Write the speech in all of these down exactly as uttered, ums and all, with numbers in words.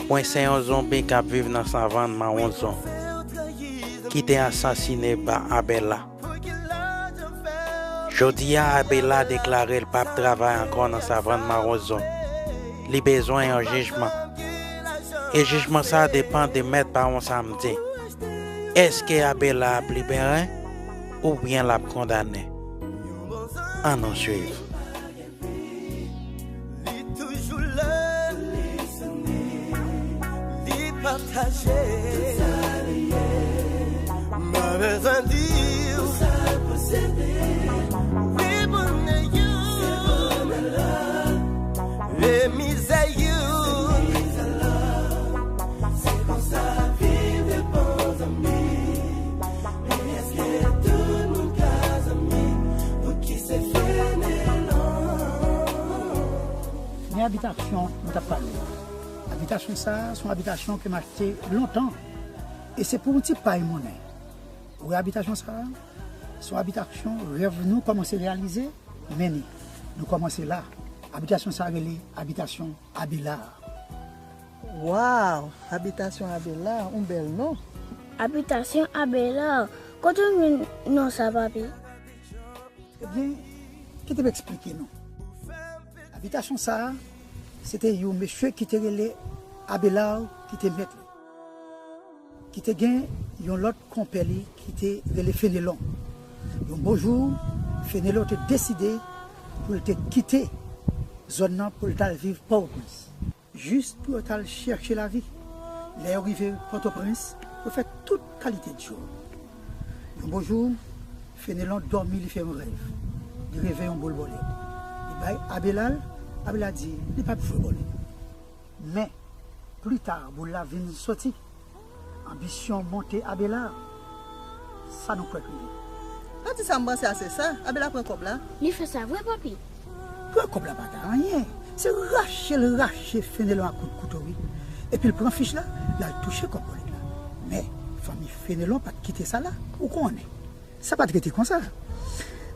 Mwen se yon zonbi k ap viv nan savann mawon zòn, ki te asasine pa Abela. Jodi a, Abela deklare l p ap travay ankò nan savann mawon zòn. Li bezwen yon jijman. E jijman sa a depann de mèt pawon sa a m di. Èske Abela ap libere oubyen l ap kondane? Ann nou swiv. Li toujou la, li pataje. M pa bezwen di w. Wi, bonè yo. E mizè yo. Se konsa viv de bon zanmi. Men èske tout moun ka zanmi? Poukisa Fenelon? Men abitasyon nou t ap pale a. Abitasyon sa a, se yon abitasyon ke m achte lontan. E se pou yon ti pay monnen. Ou wè abitasyon sa a? Se yon abitasyon rèv nou kòmanse reyalize, men ni, nou kòmanse la. Abitasyon sa a rele abitasyon Abela. Waw, abitasyon Abela, yon bèl non. Abitasyon Abela, kote w jwenn non sa, papi? Ebyen, kite m eksplike nou. Abitasyon sa a, se te yon mesye ki te rele Abelard ki te mèt li, ki te gen yon lòt konpè li ki te rele Fenelon. Yon bon jou, Fenelon te deside pou l te kite zòn nan pou l t al viv Pòtoprens. Jis pou yo t al chèche lavi. Lè yo rive Pòtoprens, yo fè tout kalite djòb. Yon bon jou, Fenelon dòmi, li fè yon rèv. Li reve yon boul bòlèt. Li bay Abela l, Abela di li p ap jwe bòlèt. Men, pli ta, boul la vin soti. Anbisyon monte Abela. Sa nou kwè k rive? Pati sa m panse a se sa. Abela pran kòb la. Li fè sa vre, papi? Pran kòb la pa ta anyen. Se rache l rache Fenelon ak kout kouto, wi. Epi l pran fich la, l al touche kòb bòlèt la. Men, fanmi Fenelon pa t kite sa la, ou konnen. Sa pa t rete konsa.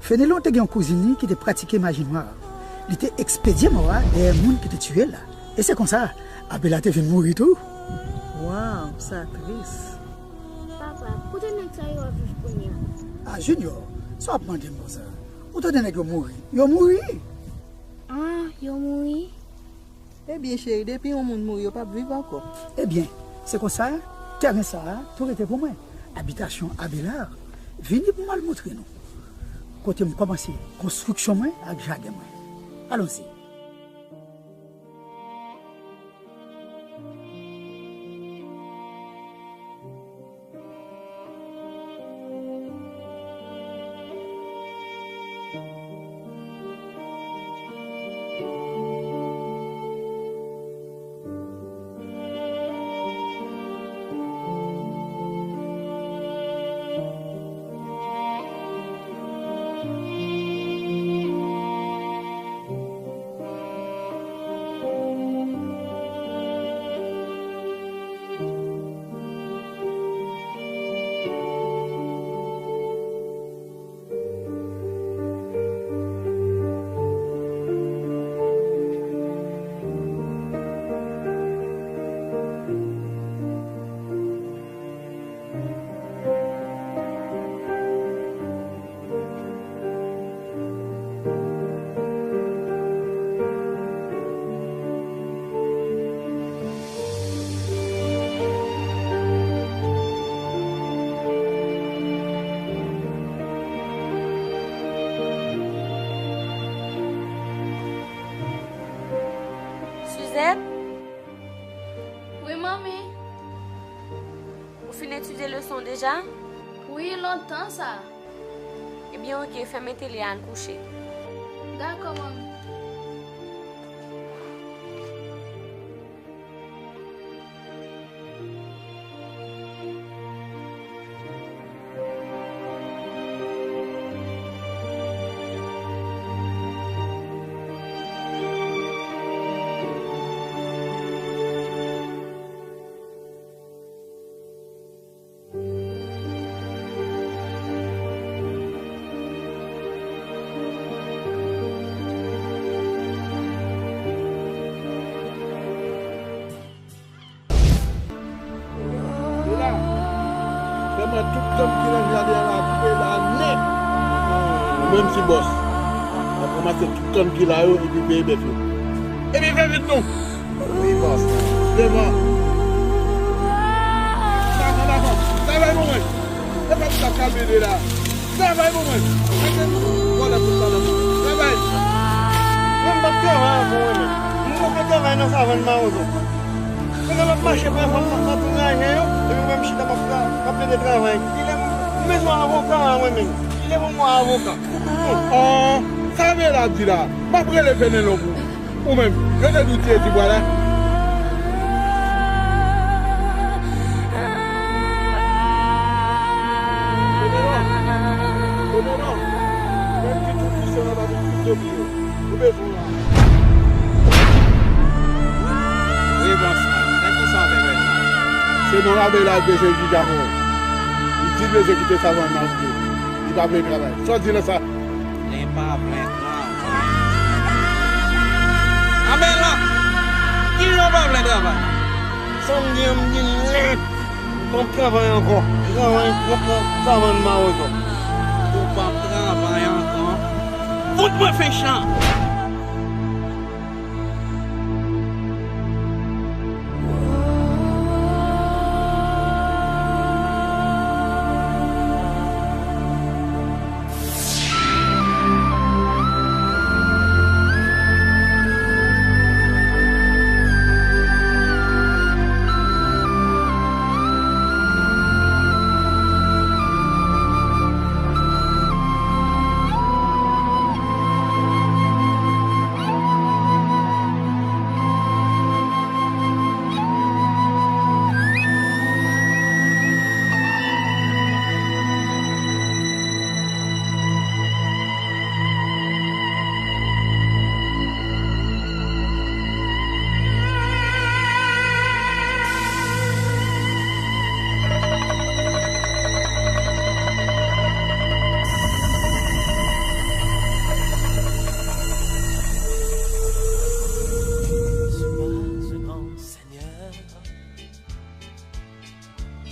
Fenelon te gen yon kouzin li ki te pratike maji nwa. Li te ekspedye mò a dèyè moun ki te tiye l la. E se konsa, Abela te vin mouri tou. Waw, sa tris. Papa, kote nèg sa yo ap viv kounye a? A, Junior, sa w ap mande m konsa? Ou tande nèg yo mouri? Yo mouri! Ah, yo mouri? Ebyen, cheri, depi yon moun mouri, yo p ap viv ankò. Ebyen, se konsa, tèren sa a tou rete pou mwen. Abitasyon Abela, vini pou m al montre nou kote m kòmanse konstriksyon mwen ak jaden mwen. Alonzi. Suzette? Wi, manmi. Ou fin etidye leson deja? Wi, lontan sa. Ebyen, oke, fèmen tele a, ann kouche. Dakò, manmi. Tout kann ki nan jaden an la, koupe la nèt. Ou menm se bòs. W ap ranmase tout kann ki la yo epi peye bèf yo. Epi fè vit non. Wi, bòs. Devan. Devan, devan. Travay pou mwen. E pa ti sa kalme de la. Travay pou mwen. Mete vòlè tout sa nan. Travay. Mwen m p ap travay ankò, mwen menm. M poko travay nan savann mawozo. Mwen menm m ap mache pran fanm nan antouraje yo, epi mwen m chita m ap tra-, m ap plede travay. Kilè m, m bezwen avoka a mwen menm. Kilè pou m wè avoka? Oh, sa vle la di la. M ap rele Fenelon pou ou. Ou menm, yo te di w tiye ti bwa la. Fenelon, Fenelon, menm ki tou pise nan bagay ki te bliye. Ou bezwen w la. Revans la. Nan ki sa w te bezwen? Se non Abela te sezi Japon. Li di l bezwen kite savann nan pou li. Li pa vle travay. Sa w di nan sa? Li pa vle travay. Abela! Kijan w pa vle travay? Sa m di an, m di l nèt. M p ap travay ankò. Travay pou pran savann mawozo. Ou p ap travay ankò? Fout mwen fen chan!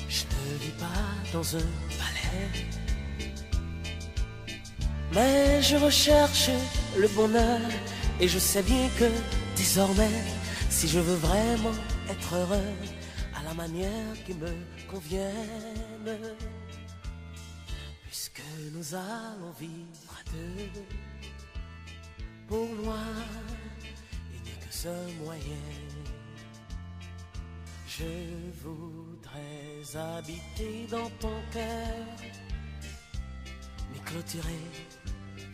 Je ne vis pas dans un palais, mais je recherche le bonheur et je sais bien que désormais, si je veux vraiment être heureux à la manière qui me convienne, puisque nous allons vivre à deux, pour moi, il n'y a qu'un seul moyen. Je voudrais habiter dans ton cœur, m'y clôturer,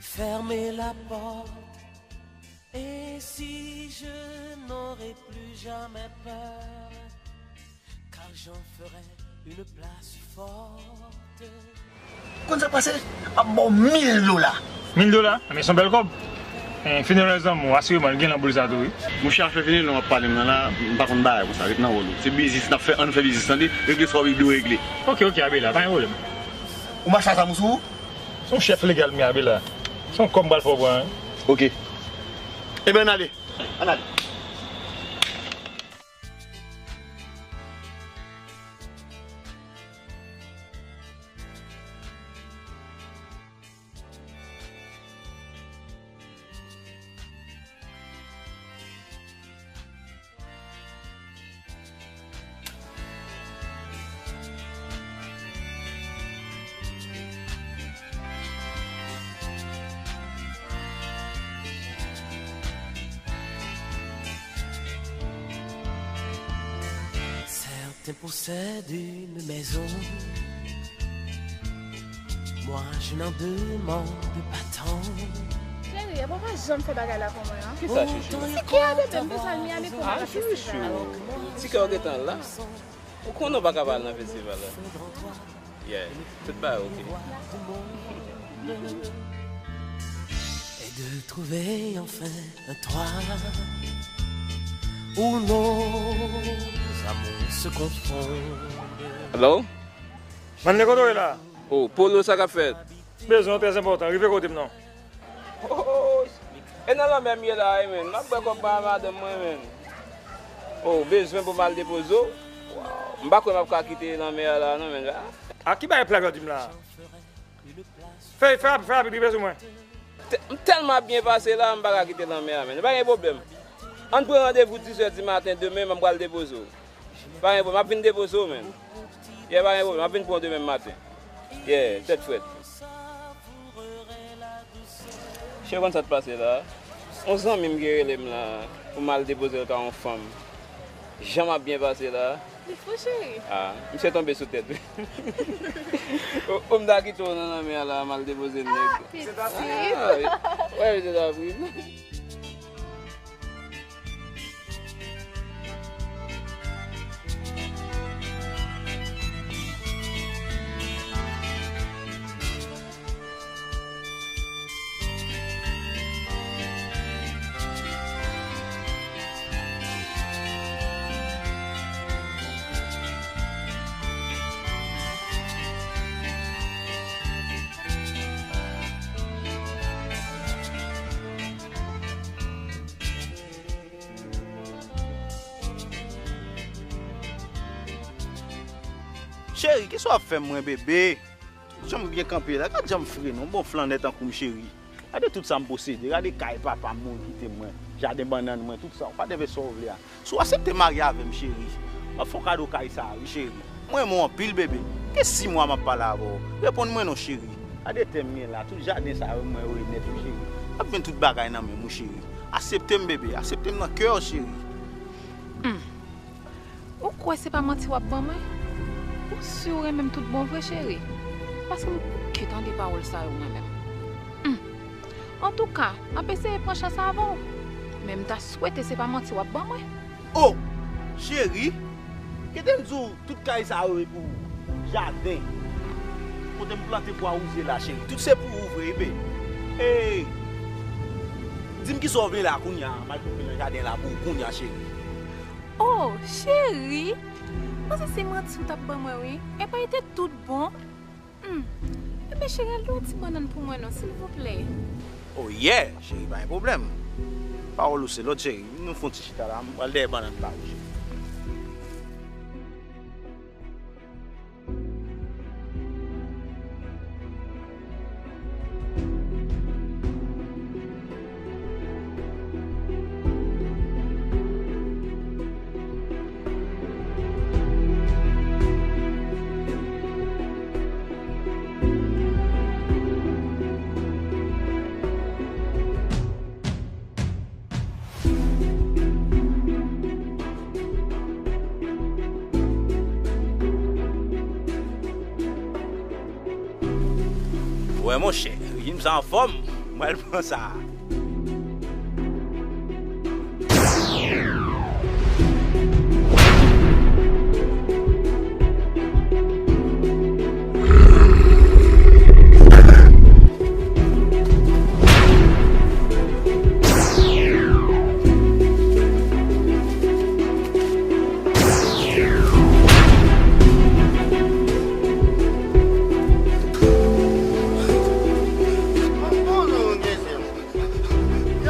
fermer la porte. Et si je n'aurais plus jamais peur, car j'en ferai une place forte. Konn sa k pase? M ap ba w mil dola. Mil dola? Men se yon bèl kòb. Eh, Fenelon zanmi w, asireman, l gen nan boul sa tou, wi. Monchè, afè Fenelon w ap pale m nan la, m pa konn bagay konsa, ret nan wòl ou. Se biznis n ap fè, ann fè biznis, tande? Regle sa w dwe regle. Oke, oke, Abela, pa gen pwoblèm. Ou mache a zam ou sou ou? Se yon chèf legal m ye, Abela. Se yon kòb m pral fè w pran, wi. Oke. Ebyen, ann ale. Ann ale. Certains possèdent une maison. Moi, je n'en demande pas tant. Cheri, epi w pa janm fè bagay la pou mwen an. Kisa, chouchou? Se kè a bebe m bezwen al Miami pou m al nan festival. Ti kè w gentan la. Ou konnen w pa ka pa al nan festival la. Yeah, tout bagay oke. Et de trouver enfin un toi où nos amours se confondent. Hello? Manley, kote w ye la? Oh, Polo, sa k ap fèt? Bezwen w trè enpòtan, rive kote m non. Oh, e nan lanmè m ye la wi, menn. M ap bwè kòb mwen a madanm mwen, menn. Oh, bezwen pou m al depoze w? Waw, m pa kwè m ap ka kite lanmè a la non, menn. A ki bagay plat w ap di m la? Fè, fè, fè rapid, rive sou mwen. Tè-, m tèlman ap byen pase la, m pa ka kite lanmè a, menn. Pa gen pwoblèm. Ann pran randevou dizè dimaten demen, m pral depoze w. Pa gen pwoblèm, m ap vin depoze w, menn. Yeah, pa gen pwoblèm, m ap vin pran w demen maten. Yeah, tèt frèt. Cheri, konn sa t pase la? Yon zanmi m ki rele m la pou m al depoze l kay yon fanm. Jan m ap byen pase la. Li fou, cheri. Ah, misye tonbe sou tèt, wi. O, o, m ta kite w nan lanmè a la, m al depoze l nèg. Ah, pitit. Ah, wi. Wè, misye ta pri. Cheri, kisa w ap fè mwen, bebe? Jan m byen kanpe la, gad jan m frennen, yon bon flannè tankou m, cheri. Gade tout sa m posede, gade kay papa m mouri kite mwen, jaden bannann mwen, tout sa. Ou pa t envesti sa w vle a. Si w aksepte marye avè m, cheri, m ap fè w kado kay sa a, wi, cheri. Mwen renmen w anpil, bebe. Gen sis mwa m ap pale avè w. Reponn mwen non, cheri. Gade tè m gen la, tout jaden sa yo, mwen yo renèt, wi, cheri. M ap jwenn tout bagay nan men m, wi, cheri. Aksepte m, bebe. Aksepte m nan kè w, cheri. Hmm. Ou kwè se pa manti w ap ban mwen? Ou si w renmen m tout bon vre, cheri? Paske m bouke tande pawòl sa yo mwen menm. Hmm. Antouka, m ap eseye pran chans avè w. Men m ta swete se pa manti w ap ban mwen. O! Cheri, kite m di w, tout kay sa yo e pou ou. Jaden. Kote m plante bwa wouze la, cheri. Tout se pou ou vre, wi, be. Ey! Di m kisa w vle la kounye a, m al koupe nan jaden la pou ou kounye a, cheri. O, cheri! M panse se manti w t ap ban mwen, wi. Epa, li te tout bon. Hmm. Ebyen, cheri, al yon ti bannann pou mwen non, silvouplè. O, yeah, cheri, pa gen pwoblèm. Pawòl ou se lòd, cheri. Nou fè yon ti chita la, m pral dèyè bannann ba ou, cheri. Wè, monchè, rejim sa anfòm, mwen al pran sa.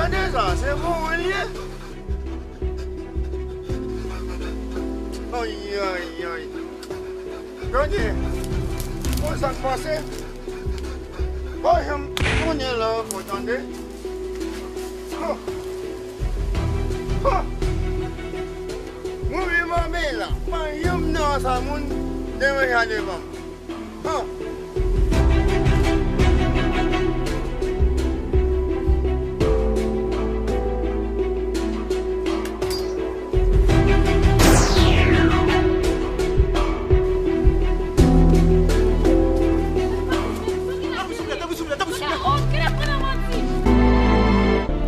Gade sa, se bon wi l ye. Ay, ay, ay. Gade, konn sa k pase. Pa janm tounen la ankò, tande. Ha! Ha! Mouri manmi la, pa janm nan sa moun demen jan devan. Ha!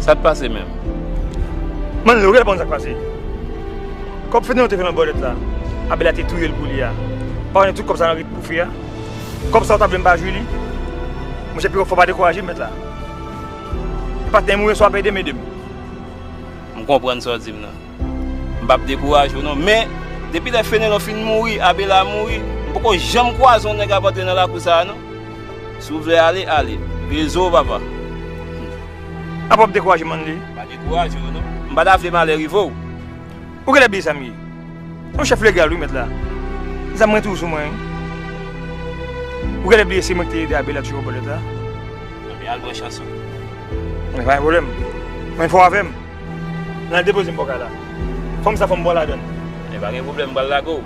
Sa t pase menm? Manlè, ou genlè pa konn sa k pase. Kòb fete nou te fè nan bòlèt la, Abela te touye l pou li a. Pa konnen tout kòb sa nan rit pou fè a. Kòb sa ou ta vle m pa jwi li? Monchè, pi fò pa dekouraje m, mèt la. E patnè m ou ye, si w ap ede m, ede m. M konprann sa w di m nan. M p ap dekouraje w non, men depi lè Fenelon fin mouri, Abela mouri, m poko janm kwaze yon nèg ap antre nan lakou sa a non. Si w vle ale, ale. Veye zo w, papa. A p ap dekouraje Manlè. Pa dekouraje w non. M pa ta vle malè rive w. Ou genlè bliye sa m ye. Se yon chèf legal wi, mèt la. Zam mwen toujou sou mwen wi. Ou genlè bliye se mwen ki te ede Abela tcheke pòlèt la? Ebyen, al pran chans ou. Men pa gen pwoblèm. Men fò avè m. Nan depoze m bò kay la. Fanm sa fò m bon ladann. E pa gen pwoblèm, m pral lage w.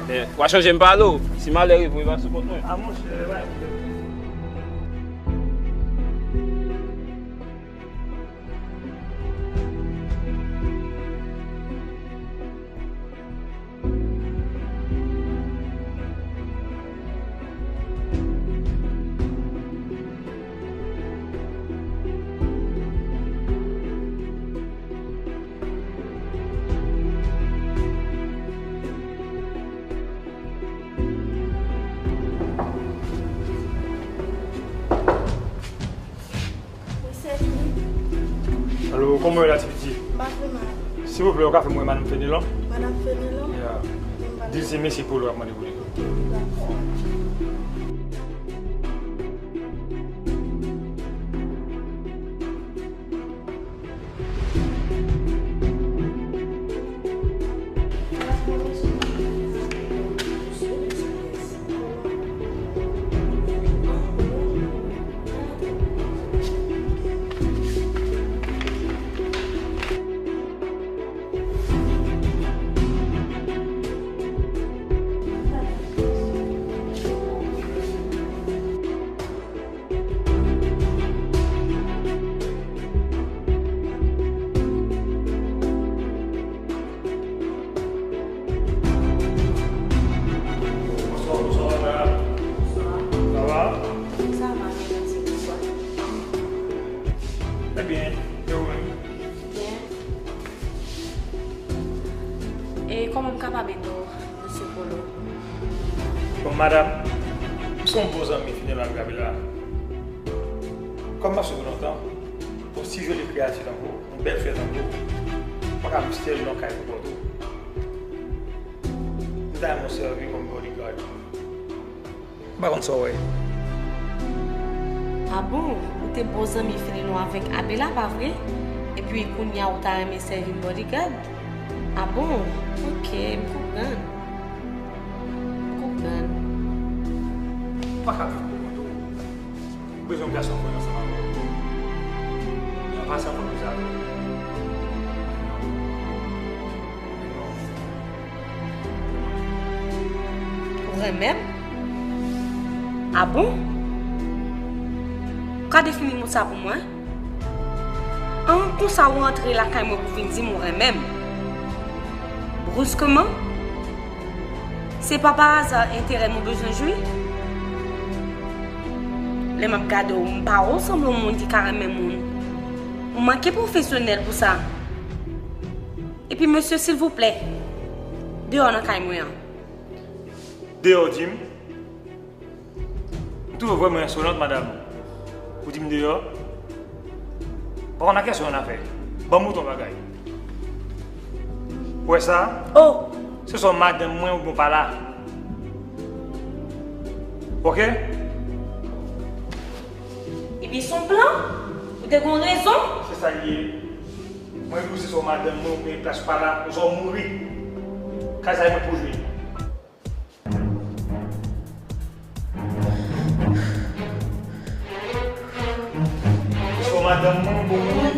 Men w a chonje m pale w. Si malè rive w, e pa sou kont mwen. A monchè, e pa gen pwoblèm. Wi, se li. Alo, kòman w ye la, ti piti? M pa vrèman. Silvouplè, ou ka fè m wè madanm Fenelon? Madanm Fenelon? Yeah. Di l se mesye Polo ap mande pou li. Ok, dakò. Bonswa, bonswa, madam. Sa va? Sa va, mèsi, bonswa. Trè byen, e ou menm? Byen. E kòman m kapab ede w, mesye Polo? Bon, madanm, m se yon bon zanmi Fenelon ak Abela. Kòm m ap swiv ou lontan, yon ti joli kreyati tankou w, yon bèl flè tankou w, m pa ka misyèl nan kay pou kont ou. M ta renmen w sèvi kòm bodyguard. M pa konn sa w wè. A bon? Ou te bon zanmi Fenelon avèk Abela, pa vre? Epi kounye a ou ta renmen sèvi m bodyguard? A bon? Ok, m konprann. M konprann. Ou pa ka viv pou kont ou. Ou bezwen yon gason pou ansanm avè w. An pasan, fò m di sa tou. Ou renmen m? A bon? Ou ka defini mo sa pou mwen? An, konsa ou antre lakay mwen pou vin di m ou renmen m? Brusquement? Se pa pa aza enterè m ou bezwen jwi? Lè m ap gade w, m pa wè w sanble yon moun ki ka renmen moun. Ou manke pwofesyonèl pou sa. Epi mesye, silvouplè, deyò nan kay mwen an. Deyò, w di m? M twouve w vrèman ensolant, madanm. Ou di m deyò? Pa konn a kiyès ou annafè. Ban m mouton bagay. Ou wè sa? Oh! Se swa w madanm mwen oubyen w pa la. Oke? Ebyen, se yon plan? Ou te gen yon rezon? Se sa l ye. Mwen di w se swa w madanm mwen oubyen plas pa la, oswa w mouri. Kay sa e mwen pou jwe. Oswa w madanm mwen oubyen w mouri.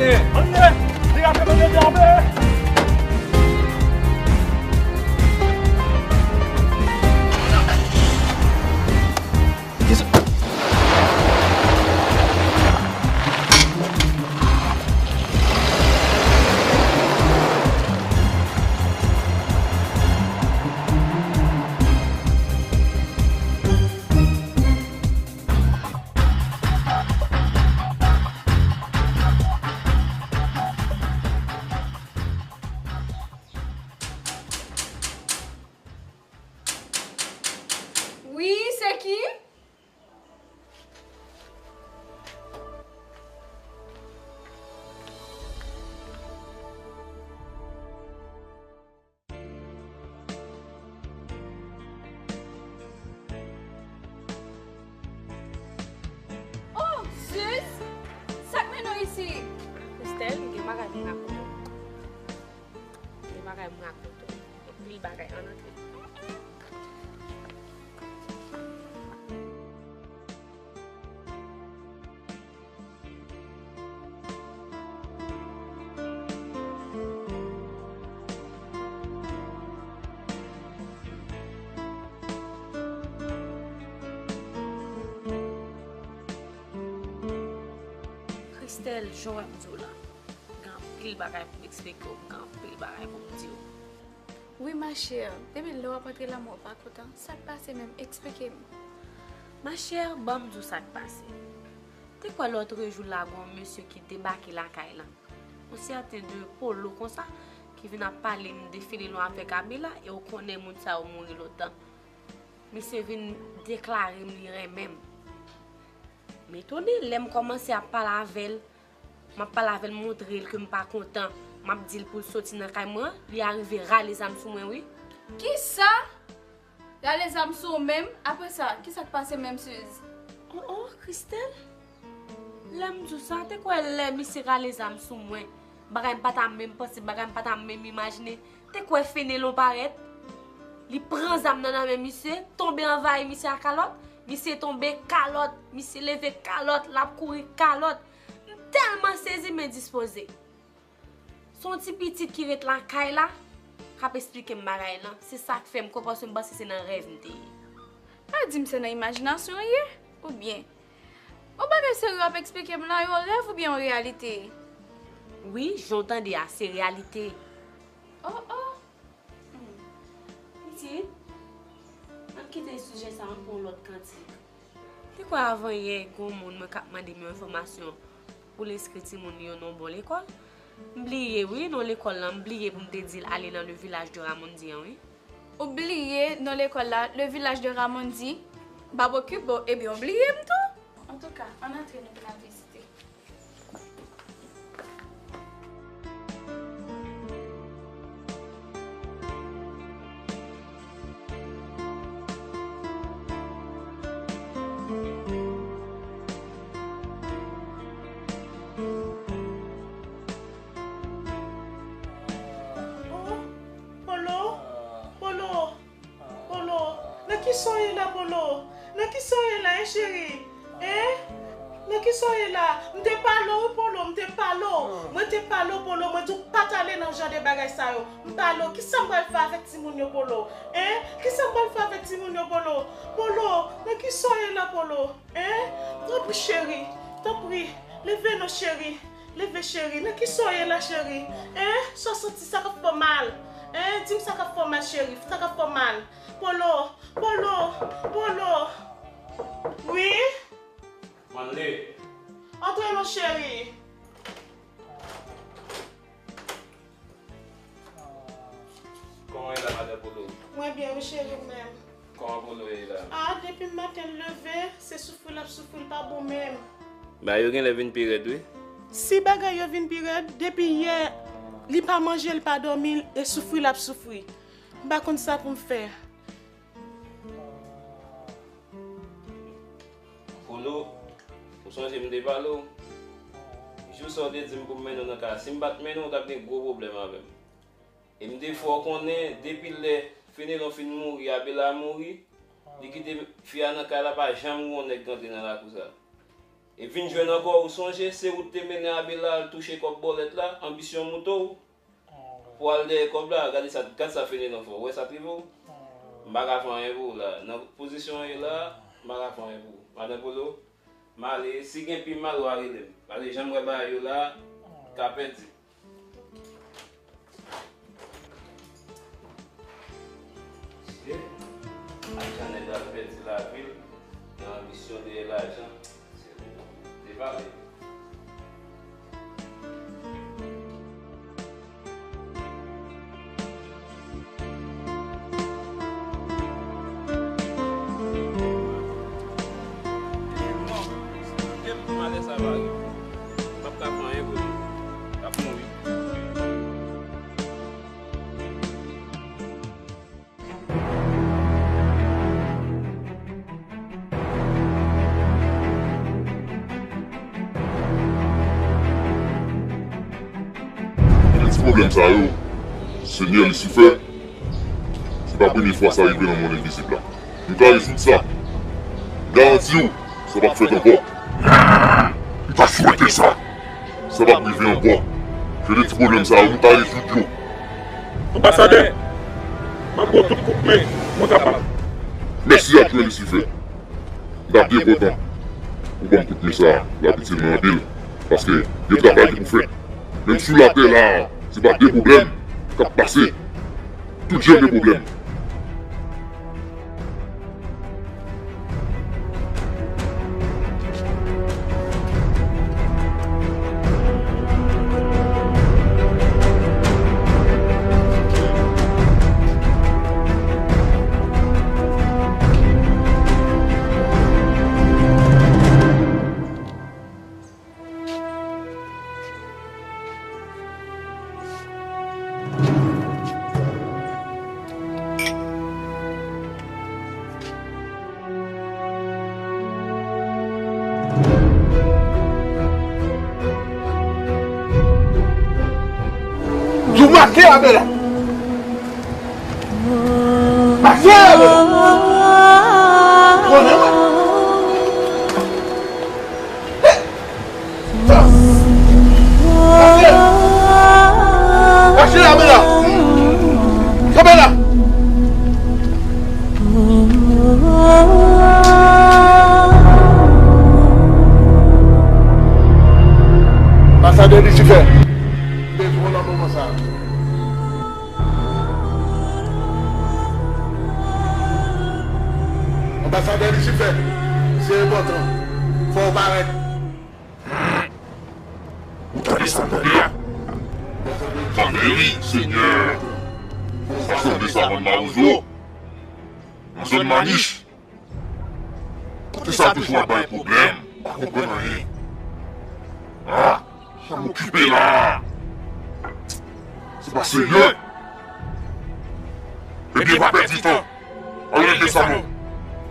Ann ye! Li ap mete dyabe! Wi, se ki? Oh, Ziz! Sa k mennen w isi? Christelle, m gen bagay pou m rakonte w. M gen bagay pou m rakonte w. Anpil bagay, ann antre. Christelle, jan w wè m di w la, gen anpil bagay pou m eksplike w, gen anpil bagay pou m di w. Wi, ma chère, depi lè w ap antre la, mwen pa kontan. Sa k pase menm? Eksplike m. Ma chère, ban m di w sa k pase. Te kwè lòtrejou la, gen yon mesye ki debake lakay lan. Yon sèten de Polo konsa, ki vin ap pale m de Fenelon avèk Abela, e w konnen moun sa yo mouri lontan. Misye vin deklare m li renmen m. M etone, lè m kòmanse ap pale avè l, m ap pale avè l, montre l ke m pa kontan. M ap di l pou l soti nan kay mwen, li arive rale zam sou mwen, wi. Kisa? Rale zam sou ou menm? Apre sa, kisa k pase menm, Suze? Oh, oh, Christelle? Lè m di w sa, te kwè lè misye rale zam sou mwen, bagay m pa ta menm panse, bagay m pa ta menm imajine. Te kwè Fenelon parèt, li pran zam nan nan men misye, tonbe anvayi misye a kalòt, misye tonbe kalòt, misye leve kalòt, l ap kouri kalòt. M tèlman sezi, m endispoze. Se yon ti pitit ki ret lakay la k ap esplike m bagay lan. Se sa k fè m kwè, paske m panse se nan rèv m te ye. Pa di m se nan imajinasyon w ye, oubyen? Yon bagay serye w ap eksplike m la, yon rèv oubyen yon reyalite? Wi, jan w tande a, se reyalite. Oh, oh. Hmm. Pitit, ann kite sijè sa a, ann pran yon lòt kantik. Te kwè avan yè, gen yon moun mwen k ap mande m yon enfòmasyon pou l enskri timoun li yo nan yon bon lekòl. M bliye, wi, non lekòl lan, m bliye pou m te di l ale nan le village de Ramondi an, wi. Ou bliye non lekòl la, le village de Ramondi? Babokip, bon, ebyen, ou bliye m tou? Antouka, ann antre, nou vin al vizite. Oh, Polo, Polo, Polo, nan kisa w ye la, Polo? Nan kisa w ye la, en, cheri? En? Nan kisa w ye la? M te pale w, wi, Polo, m te pale w. Mwen te pale w, Polo, mwen di w pa t ale nan jan de bagay sa yo. M pale w, kisa m pral fè avèk timoun yo, Polo? En? Kisa m pral fè avèk timoun yo, Polo? Polo, nan kisa w ye la, Polo? En? Tanpri, cheri, tanpri, leve non, cheri. Leve, cheri, nan kisa w ye la, cheri? En? Sa w santi, sa k ap fè w mal? En? Di m sa k ap fè w mal, cheri, sa k ap fè w mal. Polo, Polo, Polo. Wi? Manley. Antre non, cheri. Kòman w ye la, madan Polo? Mwen byen, wi, cheri, ou menm? Kòman Polo ye la? Ah, depi maten l leve, se soufri l ap soufri, l pa bon menm. Bagay yo genlè vin pi rèd, wi. Si bagay yo vin pi rèd, depi yè, li pa manje, li pa dòmi, e soufri l ap soufri. M pa konn sa pou m fè. Polo, ou sonje m te pale w? Jou sa w te di m pou m mennen w nan kay la. Si m pa t mennen w, w t ap gen gwo pwoblèm avè m. E m te fè w konnen, depi lè Fenelon fin mouri, Abela mouri, li kite fi a nan kay la, pa janm gen yon nèg k antre nan lakou sa. E vin jwenn ankò, ou sonje, se ou t te mennen Abela al touche kòb bòlèt la, anbisyon moute w, pou al dèyè kòb la, gade sa, gad sa fenelan fè, ou wè sa t rive w? M pa ka fè anyen pou ou la, nan pozisyon w ye la, m pa ka fè anyen pou ou. Madan Polo, m ale, si gen pi mal, w a rele m. Paske jan m wè bagay yo la, ka pèdi. Mesye, ak jan nèg la pèdi lavi l nan anbisyon dèyè lajan, se te pale. Kite m malè sa pa rive. M p ap ka fè anyen pou li. L ap mouri. Gen ti pwoblèm sa yo, Senyè Lisifè, se pa premye fwa sa rive nan mond envizib la. Nou ka rezoud sa. M garanti w, sa p ap fèt ankò. M ta swete sa. Sa p ap rive ankò. Jere ti pwoblèm sa yo, nou ka rezoud yo. Anbasadè, m ap ba w tout kout men mwen kapab. Mèsi, Adjwen Lisifè. M ta byen kontan ou ban m kout men sa a, l ap itil mwen anpil, paske gen travay ki pou fèt. Menm sou latè la a, se pa de pwoblèm k ap pase. Tout jan de pwoblèm. Jou make avè la. Mache avè la. Konnen mwen. Mache! Mache la, men la! Kanpe la! Anbasadè Lisifè. Bezwen w nan moman sa a. Anbasadè Lisifè, se enpòtan. Fò w parèt. Ou tande sa m tande a? Tande wi, Senyè. Sa sanble savann mawozo. Nan zòn Manich. Kote sa toujou ap bay pwoblèm. M pa konprann anyen. Ah, sa m okipe la. Se pa serye. Ebyen, pa pèdi tan. Al regle sa non.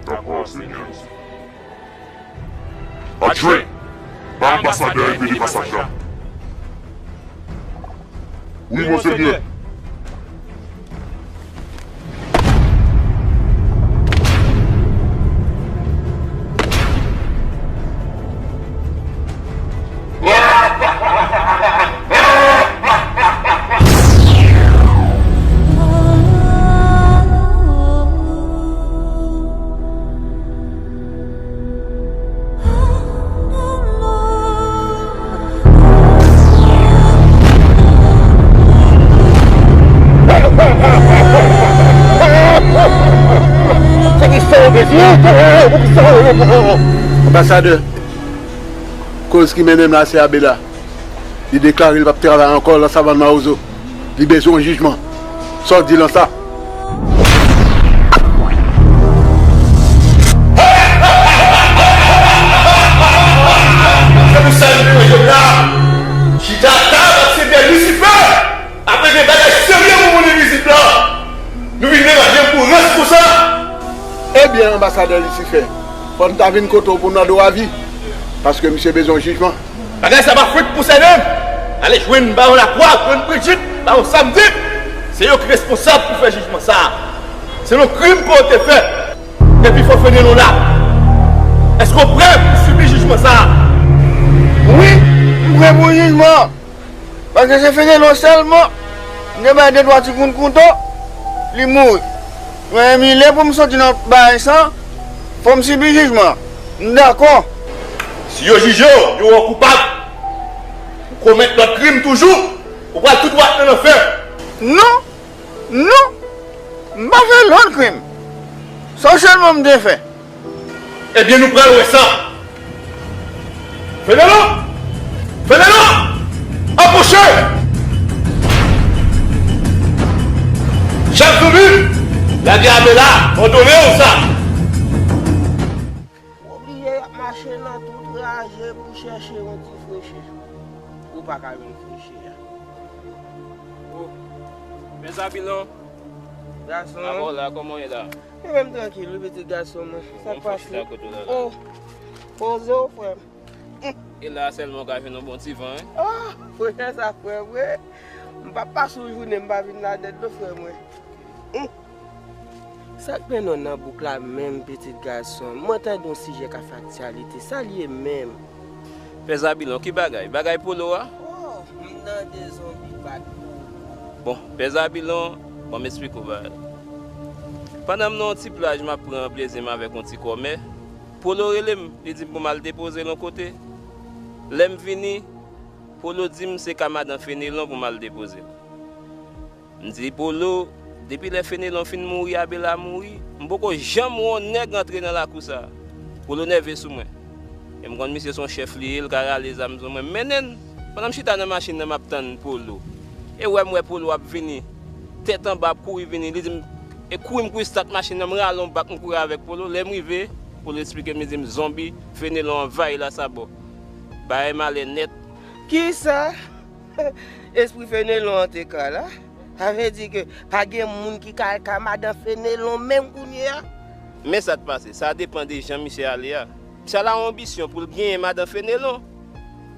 Dakò, Senyè. Adjwen, ba anbasadè a epe de pasaj la. Wi, Monsenyè. Anbasadè, koz ki mennen m la se Abela. Li deklare li p ap travay ankò nan savann Mawozo. Li bezwen yon jijman. Sa w di lan sa? Se pou sa nou jwenn jodi a. Chita tab ak Senyè Lisifè. Apre gen bagay serye pou moun envizib la. Nou vin degaje pou responsab. Ebyen, anbasadè Lisifè, fò n ta vin kote w pou n mande w avi, paske misye bezwen yon jijman. Bagay sa pa fouti konsène m. Ale jwenn Bawon Lakwa, jwenn Bridjit, Bawon Samdi. Se yo ki responsab pou fè jijman sa a. Se yon krim ke w te fè. Epi fò w fè nou la. Èske w prè pou sibi jijman sa a? Bon, paske se Fenelon sèlman m te bay de twa ti kout kouto, li mouri. Men li lè pou m soti nan bagay sa, fò m sibi jijman. M dakò. Si yo jije w, yo wè w koupab, ou komèt lòt krim toujou, ou pral tou dwat nan lanfè. Non, non, m pa fè lòt krim. Sa sèlman m te fè. Ebyen, nou pral wè sa. Fenelon! Fenelon! Apwoche! Chèf zanmi! Lage ame la, òdone w sa! Ou oblije y ap mache nan tout raje pou chèche yon ti freche. Ou pa ka jwenn freche a. Oh, Pè Zabilon. Gason. Kòman w ye la? Mwen menm trankil, wi, pitit gason mwen. Sa k pase? Oh, poze w, frè m. E la sèlman w ka jwenn yon bon ti van, wi. Oh, frè sa, frè mwen. M p ap pase yon jounen m pa vin ladan l non, frè mwen. Sa k mennen w nan bouk la menm, pitit gason m? Mwen tande yon sijè k ap fè aktyalite. Sa l ye menm? Pè Zabilon, ki bagay? Bagay Polo a? Oh, m tande zonbi bat Polo. Bon, Pè Zabilon, ban m esplike w bagay. Pandan m nan yon ti plaj, m ap pran plezi m avèk yon ti kòmè, Polo rele m, li di m pou m al depoze l yon kote. Lè m vini, Polo di m se ka madan Fenelon pou m al depoze l. M di Polo, depi lè Fenelon fin mouri, Abela mouri, m poko janm wè yon nèg antre nan lakou sa a. Polo nève sou mwen. E m konn misye se yon chèf li ye, l ka rale zam sou mwen. M mennen l. Pandan m chita nan machin nan, m ap tann Polo. E wè m wè Polo ap vini. Tèt anba ap kouri vini. Li di m, e kouri m kouri stat machin nan, m rale yon bak, m kouri avèk Polo. Lè m rive, Polo esplike m, li di m, zonbi, Fenelon anvayi la sa bò. Bagay malè nèt. Kisa? Espri Fenelon an te ka la. Sa vle di ke pa gen moun ki ka al ka madan Fenelon menm kounye a? Men sa k pase, sa depann de jan misye ale a. Misye al a yon anbisyon pou l genyen madan Fenelon.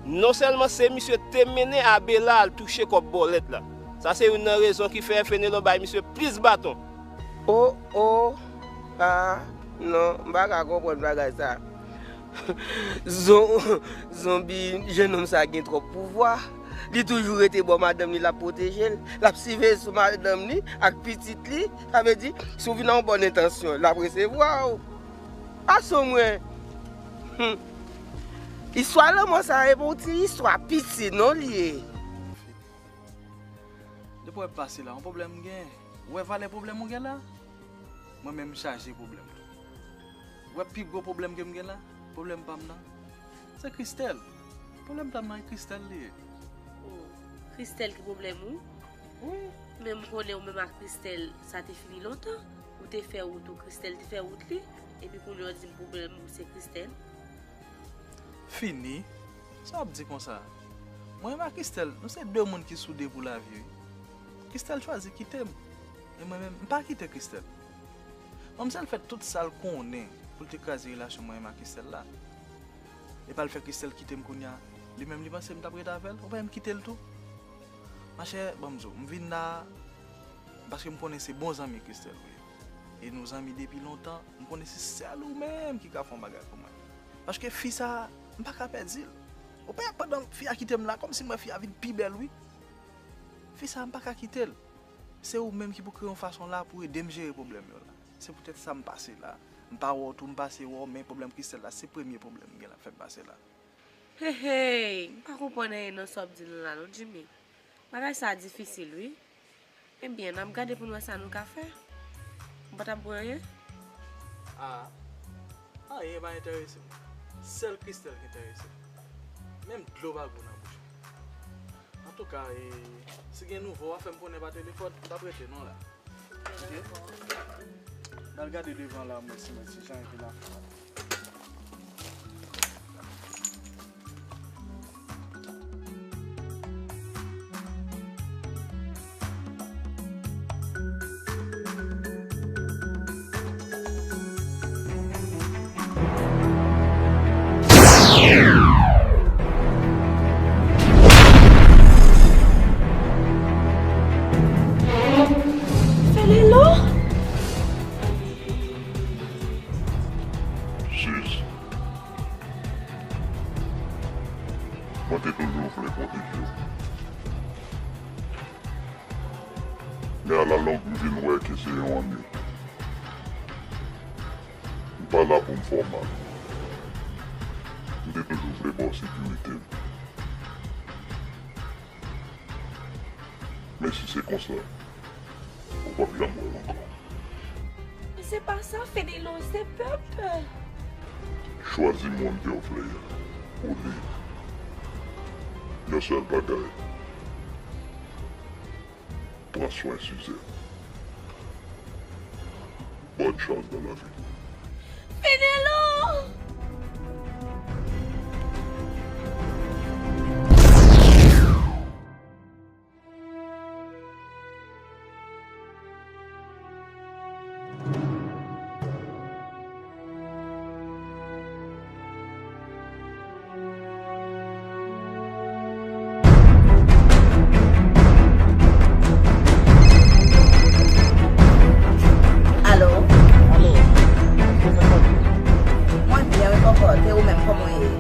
Non sèlman se misye te mennen Abela al touche kòb bòlèt la. Sa se youn nan rezon ki fè Fenelon bay misye plis baton. Oh, oh, ah, non, m pa ka konprann bagay sa. Zon-, zonbi, jennonm sa gen twòp pouvwa. Li toujou rete bò madanm li, l ap pwoteje l. L ap siveye sou madanm li ak pitit li. Sa vle di, si w vin a yon bòn entansyon, l ap resevwa w. Gason mwen. Hmm. Istwa lanmò sa e pa yon ti istwa piti non li ye. Depi w wè m pase la, yon pwoblèm m gen. Ou wè valè pwoblèm ou gen la? Mwen menm m chaje pwoblèm. Ou wè pi gwo pwoblèm ke m gen la? Pwoblèm pa m nan. Se Christelle. Pwoblèm pa m nan, e Christelle li ye. Oh, Christelle ki pwoblèm ou? Wi. Men m konnen ou menm ak Christelle, sa te fini lontan. Ou te fè wout ou, Christelle te fè wout li. Epi kounye a w di m pwoblèm ou se Christelle. Fini? Sa w ap di konsa? Mwen menm ak Christelle, nou se de moun ki soude pou lavi, wi. Christelle chwazi kite m. E mwen menm, m pa kite Christelle. Manmzèl fè tout sa l konnen pou l te kraze relasyon mwen menm ak Christelle la. E pa l fè Christelle kite m kounye a. Li menm, li panse m t ap rete avè l, ou pa wè m kite l tou? Machè, ban m di w, m vin la, paske m konnen se bon zanmi Christelle ou ye. E nou zanmi depi lontan, m konnen se sèl ou menm ki ka fè yon bagay pou mwen. Paske fi sa, m pa ka pèdi l. Ou pa pandan fi a kite m la, kòmsi m wè fi a vin pi bèl, wi. Fi sa, m pa ka kite l. Se ou menm ki pou kreye yon fason la pou ede m jere pwoblèm yo la. Se poutèt sa m pase la. M pa wè w tou, m pase wè w, men pwoblèm Christelle la, se premye pwoblèm m gen la fè m pase la. Hey, hey, m pa konprann anyen nan sa w ap di nou la non, Jimmy. Bagay sa a difisil, wi. Ebyen, n ap gade pou n wè sa nou ka fè. M pa t ap bwè anyen. A, anyen pa enterese m. Sèl Christelle ki enterese m. Menm dlo pa gou nan bouch mwen. Antouka, e, si gen nouvo, w a fè m konnen pa telefòn, m p ap rete non la. Ok. M al gade devan la, mwen, si mwen, si jan epi la fè. Fenelon? Mwen te toujou vle pwoteje w. Men alalong, m vin wè ke se yon annik. M pa la pou m fè w mal. M te toujou vle ba w sekirite m. Men si se konsa, ou p ap janm wè l ankò. Se pa sa, Fenelon, se pèp. Chwazi moun ke w vle a pou li. Yon sèl bagay, pran swen Suzette. Bonne chance dans la vie. Fenelon! Alo? Alo? Mwen byen, wi, kòkòt. E ou menm, kòman w ye?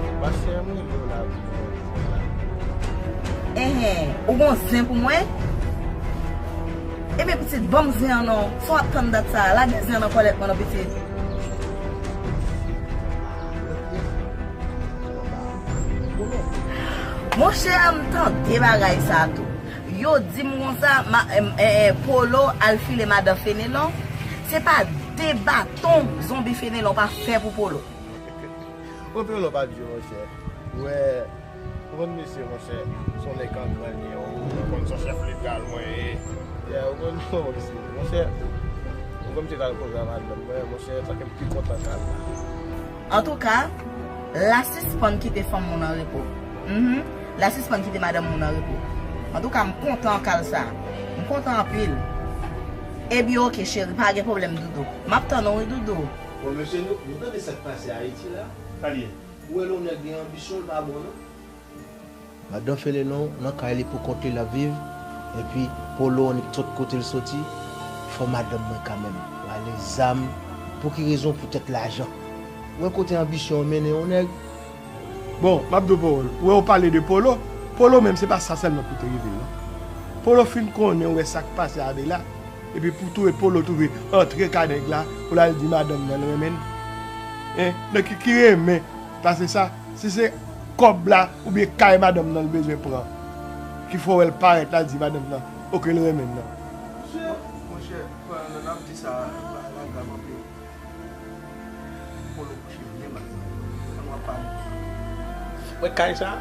Enhen, ou gon zen pou mwen? Ebyen, pitit, ban m zen an non. Sa w ap tann dat sa a? Lage zen an nan kòlèt mwen non, pitit. Monchè, m tande bagay sa a tou. Yo di m konsa, ma, em, eh, eh, Polo al file madan Fenelon. Se pa de baton zonbi Fenelon pa fè pou Polo. Ou pè w pa djou, monchè. Ou wè, ou konn mesye, monchè, se yon nèg k an gran li ye, ou konn se chèf legal mwen ye. Yeah, ou konn, monchè, ou konn se kal koze a madanm mwen, monchè, sa ke m pi kontan kal la. Antouka, la sispann kite fanm moun an repo. Mhm. La sispann kite madanm moun an repo. Antouka, m kontan kal sa. M kontan anpil. Ebyen, oke, cheri, pa gen pwoblèm, doudou. M ap tann ou, wi, doudou. Bon, mesye, nou, nou tande sa k pase Ayiti la. Sa l ye? Ou wè lè yon nèg gen anbisyon, l pa bon, non. Madan Fenelon nan kay li pou kont li l ap viv, epi Polo annik tout kote l soti, fò madanm mwen kanmenm. Rale zam, pou ki rezon? Poutèt lajan. Ou wè kote anbisyon an mennen yon nèg? Bon, m ap di w pawòl. Ou wè ou pale de Polo, Polo menm se pa sa sèlman pou te rive l, non. Polo fin konnen ou wè sa k pase a Bela, epi pou twouve Polo twouve antre ka nèg la, pou l al di madanm nan l renmen l. Hein? Nan ki, ki renmen pase sa? Si se kòb la oubyen kay madanm nan l bezwen pran, ki fè w wè l parèt la di madanm nan, oke, l renmen l nan. Monchè, monchè, pandan n ap di sa, bagay la grav anpil. Polo kouche byen mal. Ann w ap pale. Wè kay sa,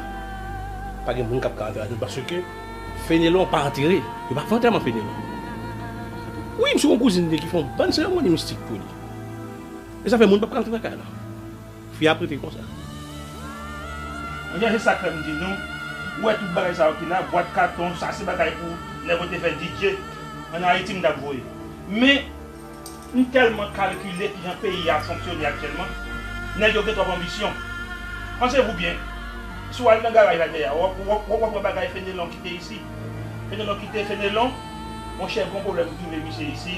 pa gen moun k ap ka antre ladan l paske Fenelon pa antere. Yo pa fè antèman Fenelon. Wi, misye gon kouzin li ki fè yon bann seremoni mistik pou li. E sa fè moun p ap ka antre nan kay la. Fi a prete konsa. Monchè, se sa k fè m di nou, ou wè tout bagay sa yo ki la, bwat katon, sa se bagay pou nèg yo te fè D J ann Ayiti m t ap voye. Men, m tèlman kalkile kijan peyi a ap fonksyone aktyèlman, nèg yo gen twòp anbisyon. Panse vou byen, si w al nan garaj la dèyè a, w ap, w ap, w ap wè bagay Fenelon kite isi. Fenelon kite Fenelon, monchè, gon pwoblèm ki rive misye isi,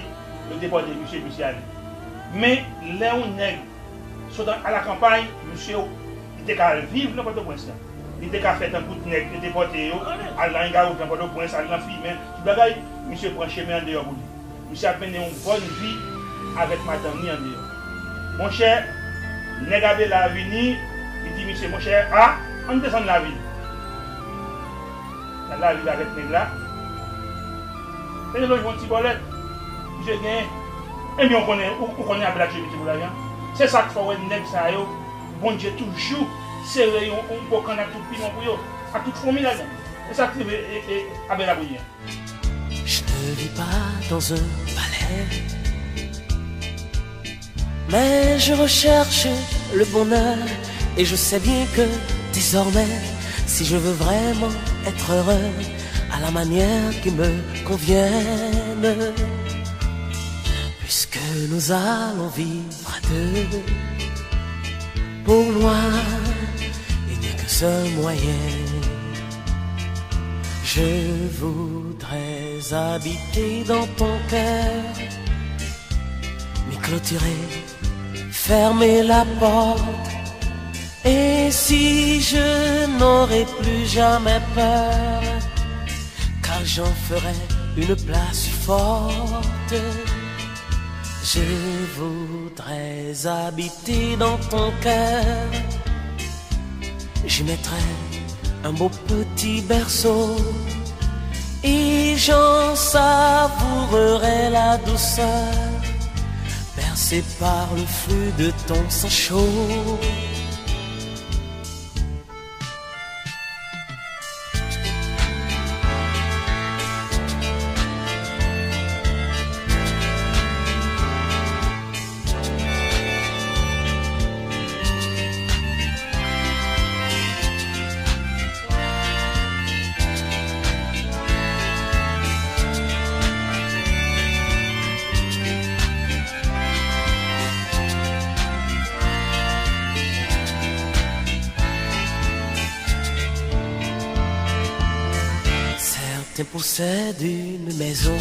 yo depòte misye, misye ale. Men, lè yon nèg sot a la kanpay, misye, li te ka al viv nan Pòtoprens la. Li te ka fè tankou nèg yo depòte yo, al nan Ingawood nan Pòtoprens, al nan Fimen, tout bagay. Misye pran chemen andeyò pou li. Misye ap mennen yon bòn vi avèk madanm li andeyò. Monchè, nèg Abela vini, li di misye, monchè, a, ann desann lavil. Nan lavil avèk nèg la. Fenelon jwenn ti bòlèt. Misye genyen. Ebyen, ou konnen, ou, ou konnen Abela tchebe ti pou lajan. Se sa k fè w wè nèg sa yo, Bondye toujou sere yon, yon gwo kann ak tout piman pou yo, ak tout foumi ladan. Se sa k rive, e, e, Abela kounye a. Je ne vis pas dans un palais, mais je recherche le bonheur et je sais bien que désormais, si je veux vraiment être heureux à la manière qui me convienne, puisque nous allons vivre à deux, pour moi, il n'y a qu'un seul moyen. Je voudrais habiter dans ton cœur, m'y clôturer, fermer la porte, Et si je n'aurais plus jamais peur, car j'en ferai une place forte, je voudrais habiter dans ton cœur. J'y mettrai un beau petit berceau et j'en savourerai la douceur, bercé par le flux de ton sang chaud. Certains possèdent une maison,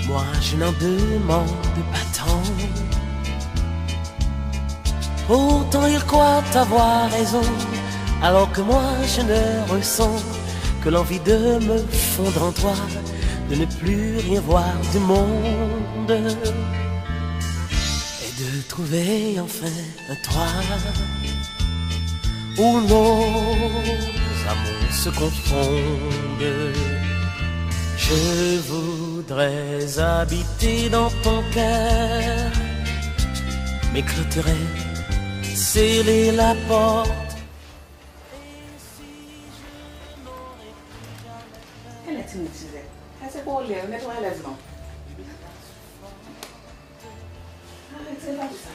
moi je n'en demande pas tant. Pourtant ils croient avoir raison, alors que moi je ne ressens que l'envie de me fondre en toi, de ne plus rien voir du monde et de trouver enfin un toit où nos amours se confondent. Je voudrais habiter dans ton cœur, m'éclairer, sceller la porte. Kèlè timoun Suzette? Sa se pou ou li, ou mèt ou alèz non. Arete la pou sa.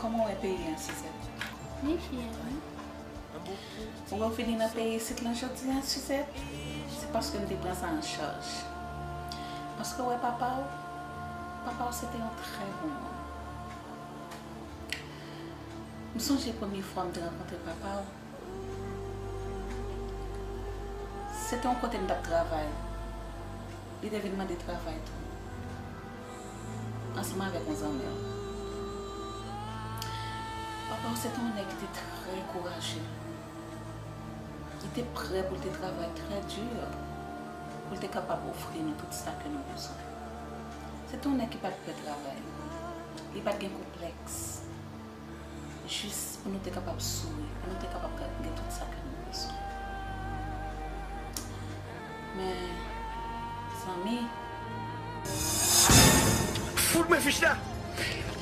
Kòman w wè peyi an, Suzette? Li fè, wi. Ou wè w vini nan peyi isit lan jodi a, Suzette? Se paske m te pran sa an chaj. Paske w wè papa w, papa w se te yon trè bon moun. M sonje premye fwa m te rankontre papa w, se te yon kote m t ap travay. Li te vin mande travay tou, ansanm avèk yon zanmi l. Papa w se te yon nèg ki te trè kouraje. Li te prè pou l te travay trè di pou l te kapab ofri nou tout sa ke nou bezwen. Se te yon nèg ki pa t pè travay. Li pa t gen konplèks. Jis pou nou te kapab souri, pou nou te kapab ga-, gen tout sa ke nou bezwen. Men, zanmi, Fout mwen fich la!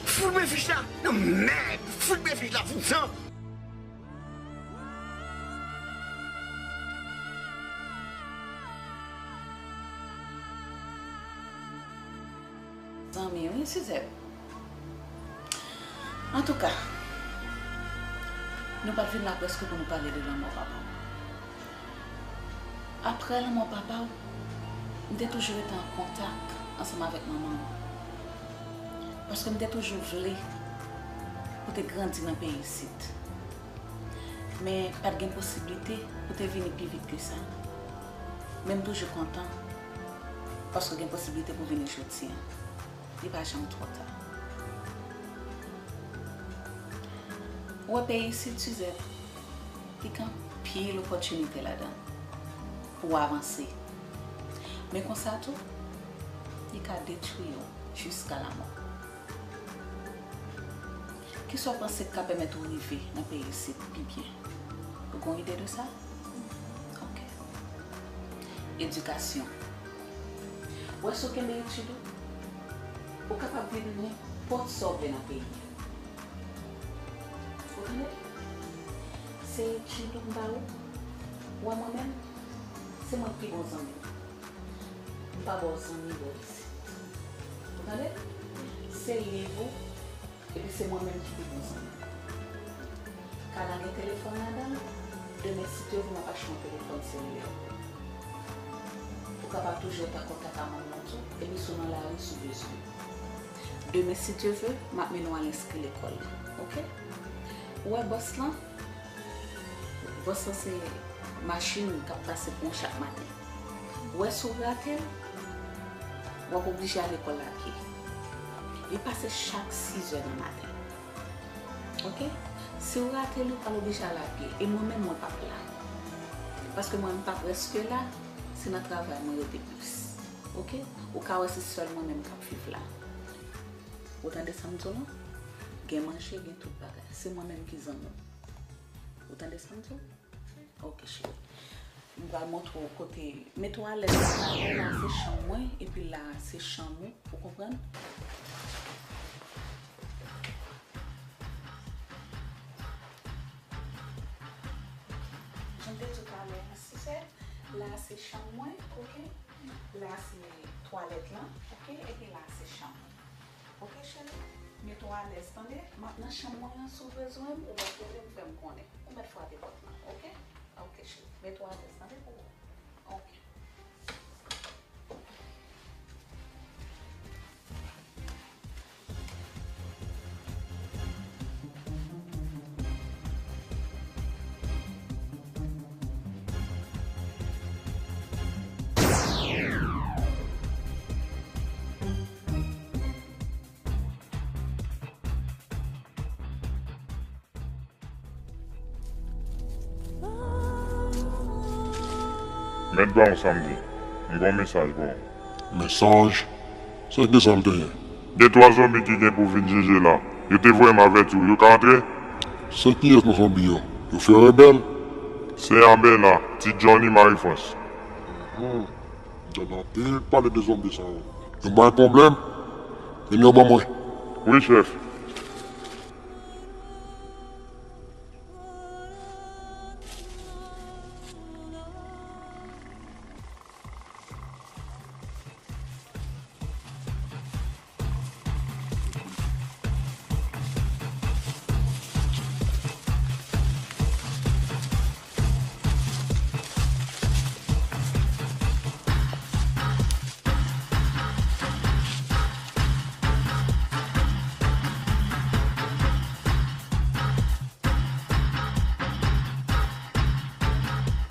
Fout mwen fich la! Nan mèd! Fout mwen fich la! Fout san! Zanmi, wi, Suzette. Antouka, nou pa t vin la prèske pou nou pale de lanmò papa w. Apre lanmò papa w, m te toujou rete an kontak ansanm avèk manman w. Paske m te toujou vle pou te grandi nan peyi isit. Men pa t gen posiblite pou te vini pi vit ke sa. Men m toujou kontan paske gen posiblite pou vini jodi a. Li pa janm twò ta. Ou wè peyi isit, Suzette, li gen anpil opòtinite ladan pou w avanse. Men konsa tou, li ka detwi w jiska lamò. Kisa w panse k ka pèmèt ou rive nan peyi isit pi byen? Ou gen yon ide de sa? Ok. Edikasyon. Ou wè si w kenbe etid ou, ou kapab vin nenpòt sa w vle nan peyi a. Ou tande? Se etid ou m ba ou. Ou wè mwen menm, se mwen k pi bon zanmi w. M pa ba w zanmi bò isit. Ou tande? Se liv ou, epi se mwen menm ki pi bon zanmi w. Kay la gen telefòn ladan l, demen si Dye vle m ap achte yon telefòn selilè pou ou. Ou kapab toujou ret an kontak ak manman w tou, epi si w nan lari, si w bezwen. Demen si Dye vle, m ap mennen w al enskri lekòl la, ok? Ou wè bòs lan? Bòs lan se machin k ap pase pon chak maten. Ou wè si w rate l, w ap oblije al lekòl a pye. Li pase chak sizè nan maten. Oke? Si w rate li, w pral oblije al a pye. E mwen menm, mwen p ap la. Paske mwen, m pa prèske la, se nan travay mwen rete plis. Oke? Ou ka wè se sèl mwen menm k ap viv la. Ou tande sa m di w lan? Gen manje, gen tout bagay. Se mwen menm ki zanmi w. Ou tande sa m di w? Ok, cheri. M pral montre w kote. Mete w alèz la. La se chanm mwen, epi la se chanm ou. Ou konprann? Jan m te di w talè a, si se la se chanm mwen, ok? La se twalèt lan, ok? Epi la se chanm ou. Ok, cheri? Mete w alèz, tande? M ap nan chanm mwen an, si w bezwen m, ou ap rele m, fè m konnen. Ou mèt frape pòt lan, ok? Ok, cheri. Mete w alèz, tande, pou ou. Ok. Mèt ba w sa m di. M gen yon mesaj pou ou. Mesaj? Se kisa l te ye? De twa zonbi ki gen pou vin jije la, yo te voye m avèti w, yo ka antre? Se kiyès nan zonbi yo? Yo fè rebèl? Se Abela, Ti Johnny, Marie France. Hmm. M tande anpil pale de zonbi sa yo. Yo bay pwoblèm? Men yo ban mwen. Wi, chèf.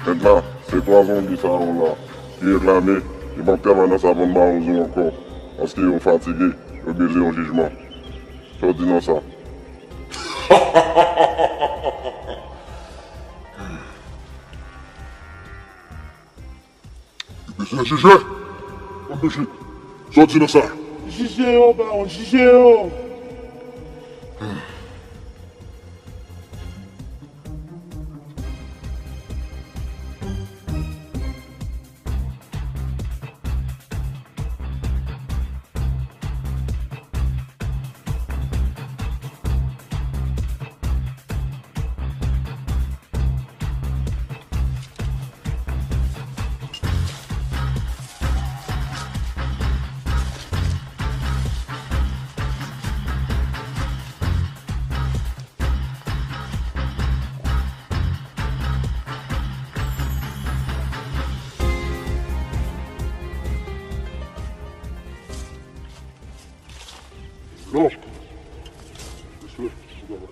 Mèt la, se twa zonbi sa yo la ki reklame yo p ap travay nan Savann Bawozo ankò, paske yo fatige, yo bezwen yon jijman. Sa w di nan sa? Yo bezwen jije. Anpeche. Sa w di nan sa? Jije yo, bawon, jije yo. Non. Mesye, bon travay.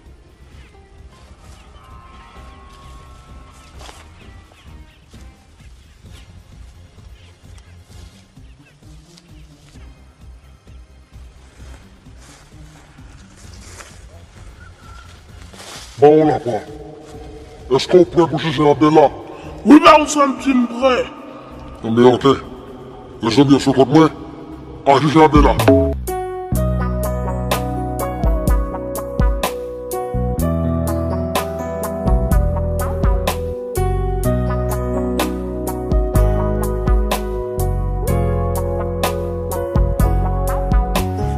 Ba w la kwa. Èske w prè pou jije Abela? Wi, ba w sa m di m prè. Enben, oke. Lè zanmi an sou kont mwen, al jije Abela.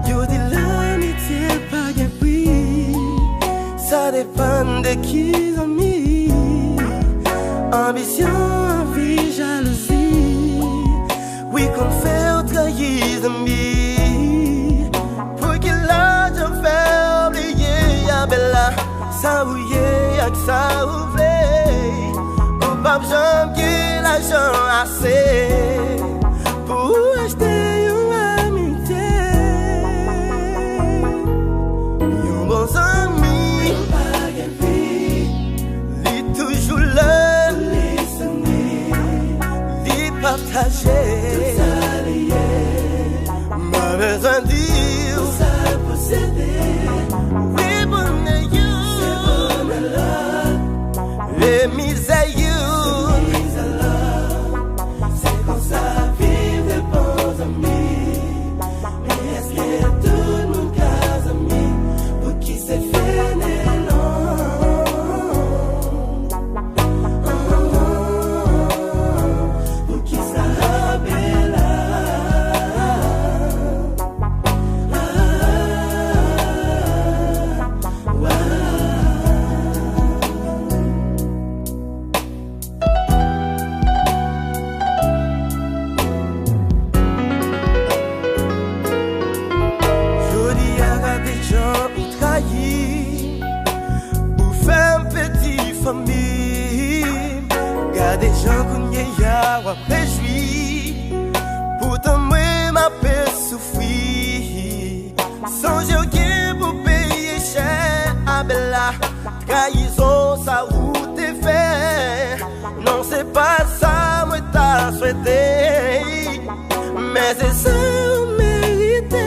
Yo di lanmitye pa gen pri, sa depann de ki zanmi. Anbisyon, anvi, jalouzi, wi, konn fè w trayi zanmi. Pou ki lajan fè w bliye Abela? Sa ou ye ak sa ou vle, ou p ap janm gen lajan ase pou ou achte yon amitye. Yon bon zanmi pa gen pri, li toujou la, li pataje tout sa li ye. Mwen bezwen di w sa Deja kounye a w ap rejwi, poutan mwen m ape soufri. Sonje w gen pou peye chè, Abela, trayizon sa ou te fè. Non, se pa sa mwen ta swete, men se sa w merite.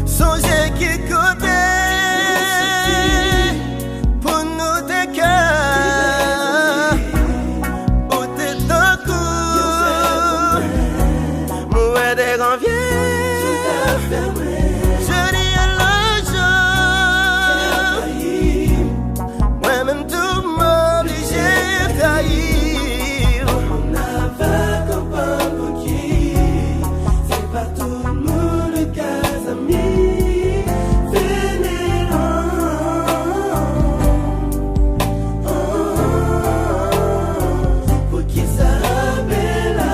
Sonje ki kote pou nou te ka, ou te tankou mwen de gran vye. Jodi a lojou, mwen menm tou m oblije trayi w. Moun avèg anba bouke, se pa tout moun ki ka zanmi. Fè nenò. Poukisa Abela?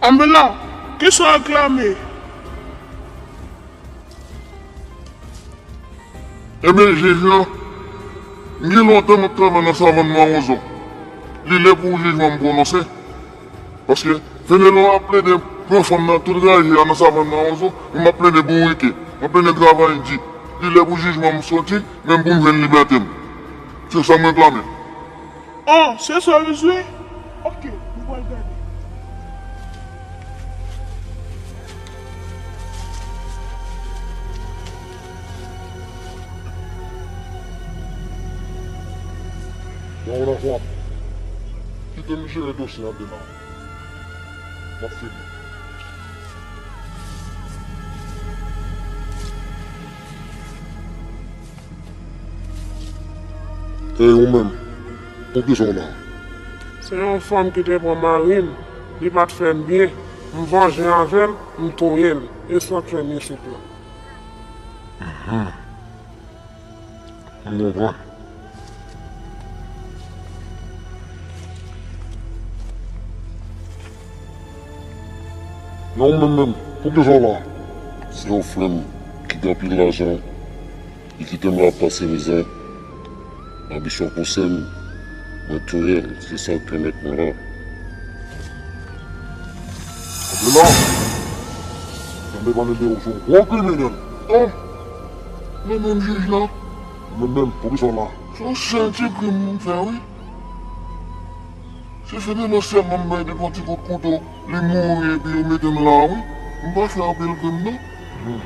Abela, kisa w reklame? Ebyen, jij lan, m gen lontan m ap travay nan savann Mawozo. Li lè pou jijman m pwononse. Paske Fenelon ap plede pran fanm nan tout raje a nan savann Mawozo, men m ap plede bourike, m ap plede travay di. Li lè pou jijman m soti, men pou m jwenn libète m. Se sa m reklame. Ah, se sa w bezwen? Ok, nou pral gade. Yon lòt fwa, kite m jere dosye a devan. M ap fini. E ou menm, poukisa w la? Se yon fanm ki te pran mari m, li pa t fè m byen, m vanje avè l, m touye l, e sa k fè m isit la. Mhm. M konprann. Men ou menm menm, poukisa w la? Se yon frè m ki gen anpil lajan, li kite m la ap pase mizè. Anbisyon pouse m, mwen touye l, se sa k pèmèt mwen la. Abela, tande pale de ou se yon gwo kriminèl. Oh! Men menm jij la. Men menm, poukisa w la? Se yon sèl ti krim m fè, wi. Se Fenelon sèlman m bay de bon ti kout kouto, li mouri epi yo mete m la, wi. M pa fè anpil krim, non. Hmm.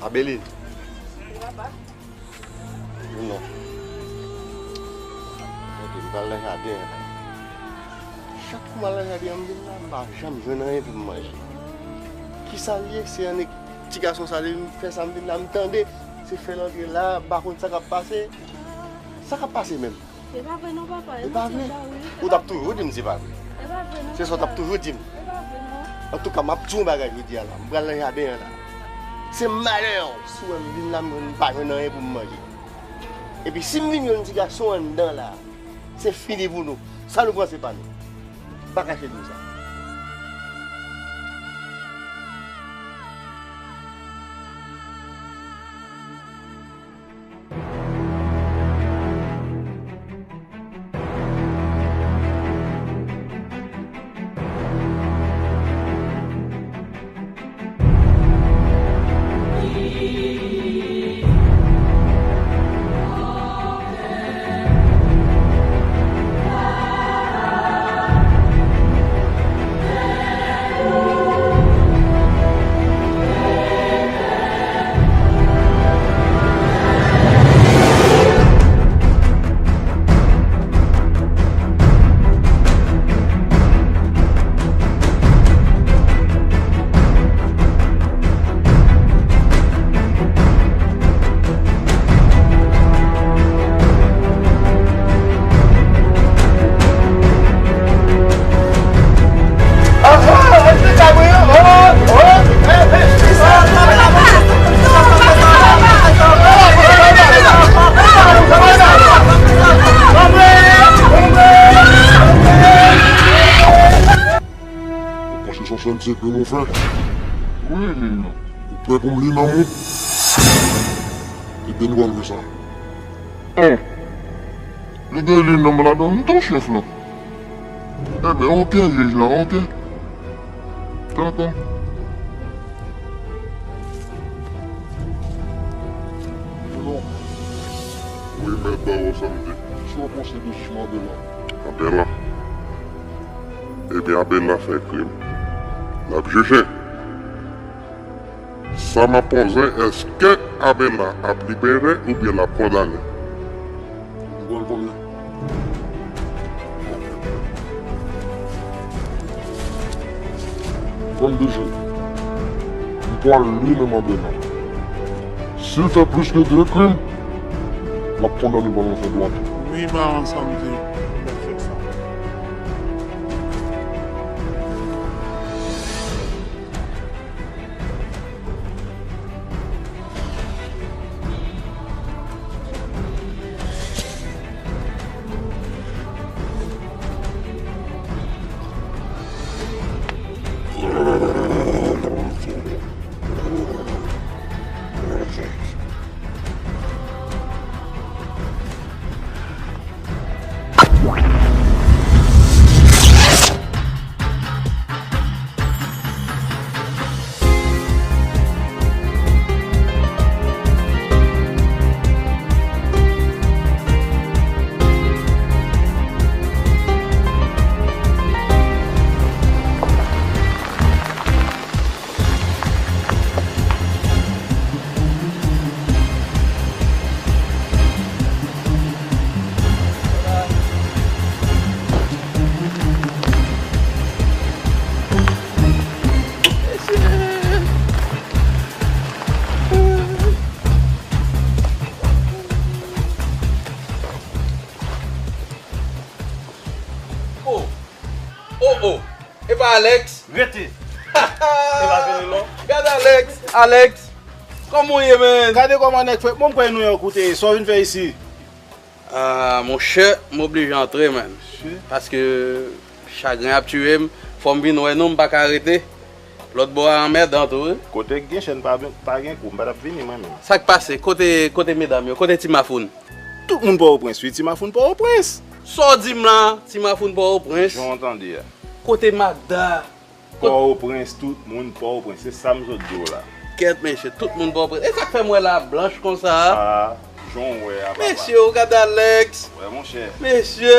Abeli. Non. Ok, m pral nan jaden an. Chak kou m al nan jaden an, m vin la, m pa janm jwenn anyen pou m manje. Kisa l ye? Se annik ti gason sa, depi m fè sa, m vin la, m tande. Se fè l antre la, m pa konn sa k ap pase. Sa k ap pase menm? Se pa vre non, papa. E pa vre? Ou t ap toujou di m se pa vre. Se sa w t ap toujou di m. Antouka, m ap di w yon bagay jodi a la. M pral nan jaden an la. Se malè si w wè m vin la, m jwenn, m pa jwenn anyen pou m manje. Epi si m vin jwenn ti gason anndan la, se fini pou nou. Sa nou pran se pa nou. M pa kache di w sa. Se pou nou fè. Wi, Lil non. Ou prè pou m li nan mou? Ebyen, nou pral fè sa. Li gen li nan mou ladan, m tou chèf la. Ebyen, oke, jij la, oke. Tankou. Wi, mèt ba w samdi. Sa w panse de sou Abela? Abela? Ebyen, Abela fè krim. L ap jije. Sa m ap poze, èske Abela ap libere oubyen l ap kondane? M pral konnen. Ban m de jou. M pral li menm Abela. Si l fè plis ke de krim, l ap kondane pandan l fè dwat. Wi, maman, sa m di. Mèt fè sa. Oh! Oh, oh! E pa Alex? Rete! E pa vini non. Gade Alex! Alex! Kòman w ye, man? Gade kòman nèg fè. Bon, m kwè nou yo koute. Sa w vin fè isi? Ah, monchè, m oblije antre, man. Paske chagren ap tiye m. Fò m vin wè nou, m pa ka rete. Lòt bò a anmèdan tou, wi. Kote k gen chèn pa, pa gen kou, m pa t ap vini mwen menm. Sa k pase? Kote, kote medam yo? Kote Ti Mafoun? Tout moun Pòtoprens, wi, Ti Mafoun Pòtoprens. Sa w di m la, Ti Mafoun Pòtoprens? Jan w tande a. Kote Magda? Kot- Pòtoprens, tout moun Pòtoprens. Se sa m sot di w la. Kèt, mesye, tout moun Pòtoprens. E sa k fè m wè la blanch konsa a? Ah, jan w wè a, papa. Mesye, w gade Alex. Wè, monchè. Mesye,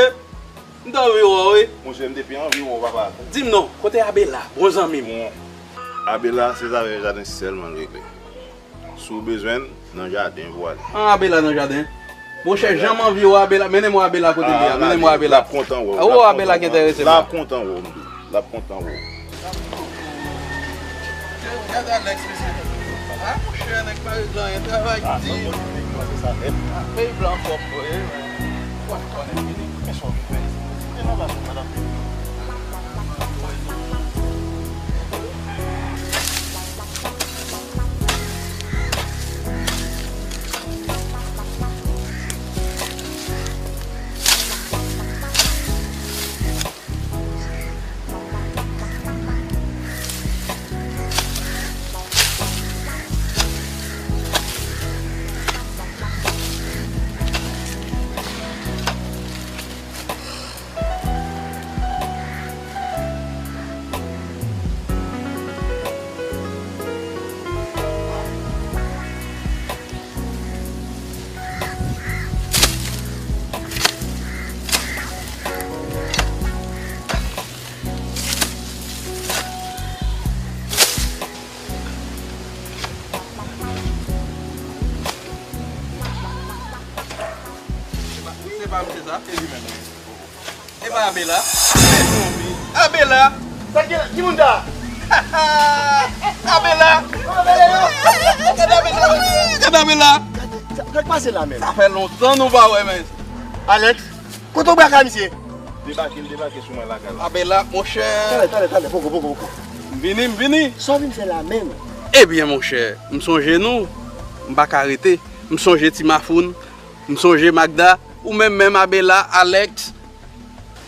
m t anvi wè w, wi. Monchè, m te pi anvi wè w, papa. Di m non, kote Abela, bon zanmi m? Bon, Abela, se zafè jaden sèlman l regle. Si w bezwen l, nan jaden pou w ale. An, Abela nan jaden? Monchè, jan m anvi wè Abela, mennen mwen Abela kote l ye a, mennen mwen Abela. L ap kontan wè w. Ou wè Abela ki enterese m la. L ap kontan wè w, m di w. L ap kontan wè w. Gade Alex, mesye. Ah, monchè, nèg pa regle anyen, travay di. Ah, peyi blan fòk vre, men. Ou ap konnen, men sa w vin fè isi. E nan la, madanm. Se pa, se pa misye sa? E li menm, wi. E pa Abela? Abela! Sa ki, ki moun sa? Abela! Gade Abela, mesye! Gade Abela! Gade, sa, sa k pase la menm? Sa fè lontan nou pa wè, men. Alex, kote w baka misye? Debake, l debake sou mwen lakay la. Abela, monchè. Talè, talè, talè, poko, poko, poko. M vini, m vini. Sa w vin fè la menm? Ebyen, monchè, m sonje nou. M pa ka rete. M sonje Ti Mafoun. M sonje Magda. Ou menm menm, Abela, Alex.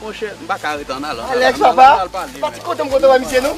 Monchè, m pa ka rete ann al, ann al, Alex, ann al, papa, ann al pale, pati men. Kote m kote wè misye, non?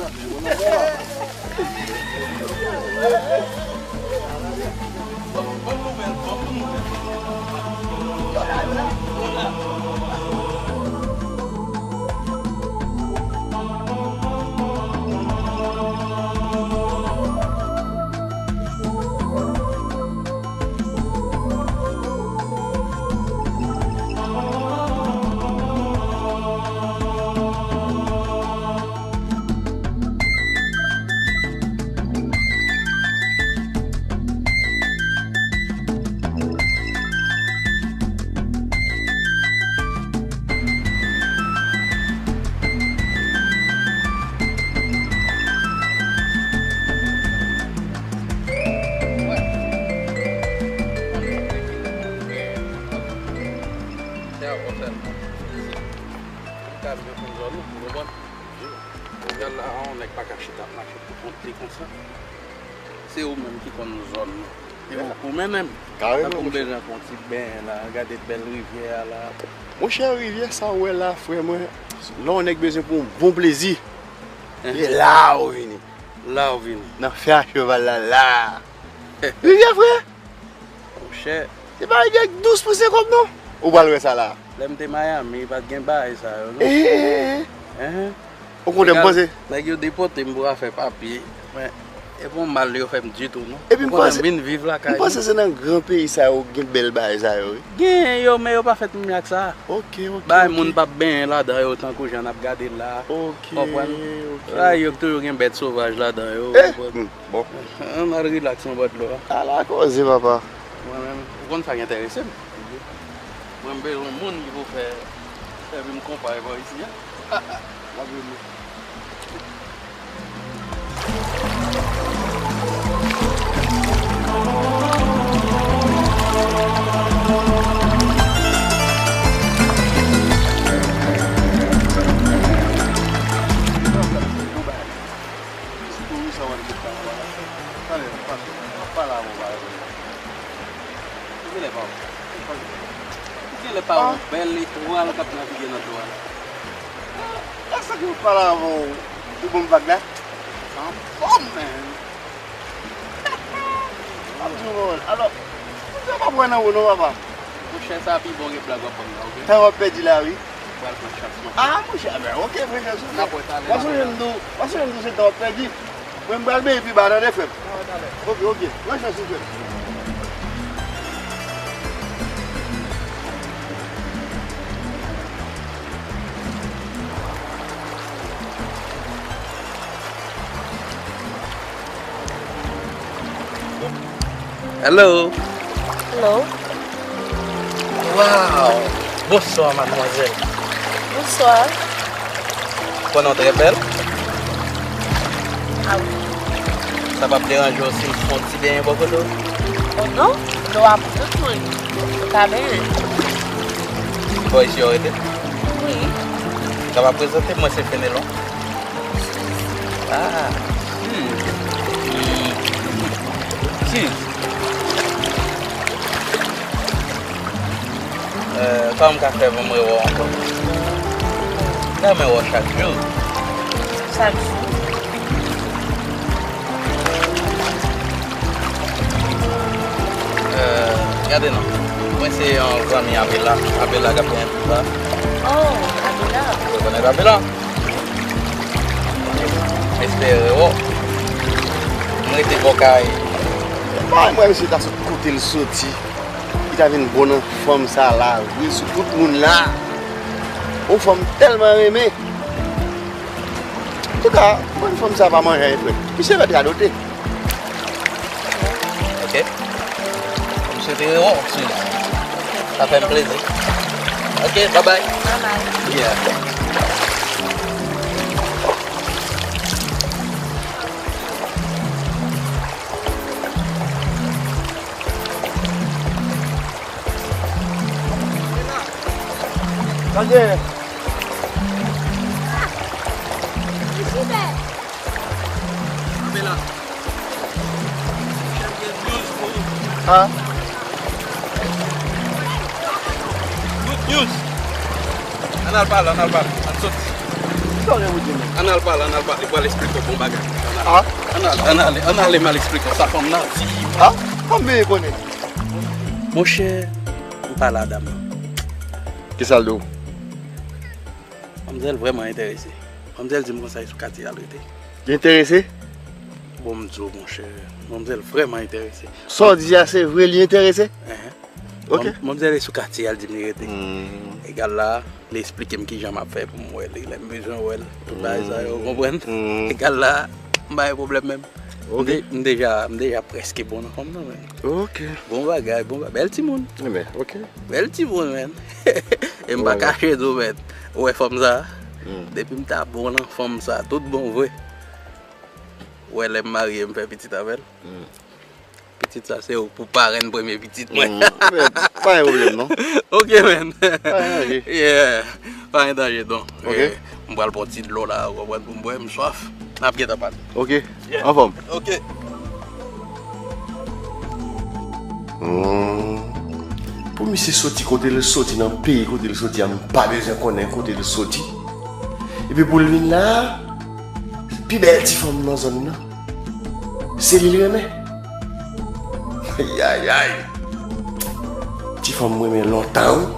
Gad jan konn zòn nou, ou konprann? Gad la, yon nèg pa ka chita ap mache pou kont li konsa. Se ou menm ki konn zòn nan. E ou, ou mennen m. Tankou m bezwen fè yon ti benyen la, gade bèl rivyè a la. Monchè, rivyè sa ou wè la, frè mwen, lè yon nèg bezwen pou yon bon plezi, e la ou vini. La ou vini. Nan fè a cheval la, la. Rivyè, frè. Monchè. Se pa rivyè k dous pou Senkòb, non. Ou pral wè sa la. Lè m te Miami, pa t gen bagay sa yo, non. Eh, eh, eh, eh. Enhen. Okontrè, m panse. Nèg yo depòte m pou afè papye. Men, e pa yon mal yo fè m ditou, non. Epi m panse, m vin viv lakay mwen. M panse se nan gran peyi sa yo gen bèl bagay sa yo, wi. Gen yo, men yo pa fèt menm jan ak sa. Ok, ok, ok. Bagay moun p ap benyen ladan yo tankou jan n ap gade la. Ok, ok. Konprann? Bagay yo toujou gen bèt sovaj ladan yo, konprann? Bon. Ann al rilaks yon bò dlo a. Ala koze, papa. Mwen menm, ou konn sa k enterese m. Mwen, m bezwen yon moun ki pou fè, sèvi m konpa bò isi a. L ap rele. Sitou wi sa w ap di pa w la. Tande, m ap pale avè w bagay. Ou genlè pa w. Ou genlè pa w bèl etwal k ap navige nan dlo a la. Lè sa ke m ap pale avè w, ou ban m vag la? Anfòm, man. M ap di w, alò, m pa pran nan ou non, papa. Monchè, sa pi bon gen blag w ap ban m la, oke? Tan w ap pèdi la, wi. Pral pran chans mwen. Ah, monchè, a ben, oke, frè, chans ou. N ap wè talè. W ap sonje m di w, w ap sonje m di w se tan w ap pèdi. Mwen, m pral benyen pi ba, tande, frè m. N ap wè talè. Oke, oke. Pran chans ou, frè m. Hello. Hello. Wow! Bonswa, madmwazèl. Bonswa. Konnen w trè bèl? Ah wi. Sa p ap deranje w si m fè yon ti benyen bò kote w? Oh non, dlo a pou tout moun. Ou ka benyen. Se bò isi w rete? Wi. Ou kapab prezante m, mwen se Fenelon. Ah, hmm. Hmm. Sis. Euh, kòman m ka fè pou m rewè w ankò? M ta renmen wè w chak jou. Chak jou? Euh, gade non. Mwen se yon zanmi Abela. Abela k ap fè yon ti pa. Oh, Abela. Ou rekonèt Abela? M espere w. M rete bò kay. Bay mwen, misye ta sot kote l soti. Li ta vin bon nan fanm sa la, vre sou tout moun la. Yon fanm tèlman renmen. Antouka, bon fanm sa pa manje anyen, frè. Misye mèt radote. Ok. M swete w, Suze. Sa fè m plezi. Ok, bye bye. Bye bye. Yeah. Tande. Anbe la. Chèf gen news pou ou. Ha? Good news. Ann al pale, ann al pale. Ann soti. Ann al pale, ann al pale, pral esplike w bon bagay. Ann al, ann al, ann al, ann ale m al esplike w sa fanm nan di. Ah, fanm veye konnen. Monchè, m pale a dam nan. Kisa l di w? Manmzèl vrèman enterese. Manmzèl di m konsa e sou katye a l rete. Li enterese? Bon, m di w, monchè, manmzèl vrèman enterese. Sa w di a se vre, li enterese? Enhen. Ok. Manm-, manmzèl e sou katye a l di m li rete. Hmm. Egal la, li esplike m kijan m ap fè pou m wè li. Lè m bezwen wè l, tout bagay sa yo, w konprann? Hmm. Egal la, m pa gen pwoblèm menm. M Ok. de-, m deja, m deja prèske bon nan fanm nan, men. Ok. Bon bagay, bon bagay. Bèl timoun. Ebyen, ok. Bèl timoun, men. E m Bon pa bagay. kache di w, men. Ou wè fanm sa? Hmm. Depi m ta bon nan fanm sa, tout bon vre. Ou wè lè m marye, m fè pitit avè l. Hmm. Pitit sa se ou pou parenn premye pitit mwen. Mm, men, pa gen pwoblèm non. Ok, man. Pa gen danje. Yeah. Pa gen danje, non. Ok. Eh, m pral pran ti dlo la, w konprann, pou m bwè, m swaf. N ap gentan pale. Ok. Yeah. Anfòm. Ok. Hmm. Pou misye soti kote l soti, nan peyi kote l soti a, m pa bezwen konnen kote l soti. Epi pou l vin la, pi bèl ti fanm nan zòn nan, se li l renmen. Ayayay. Ti fanm mwen renmen lontan, wi.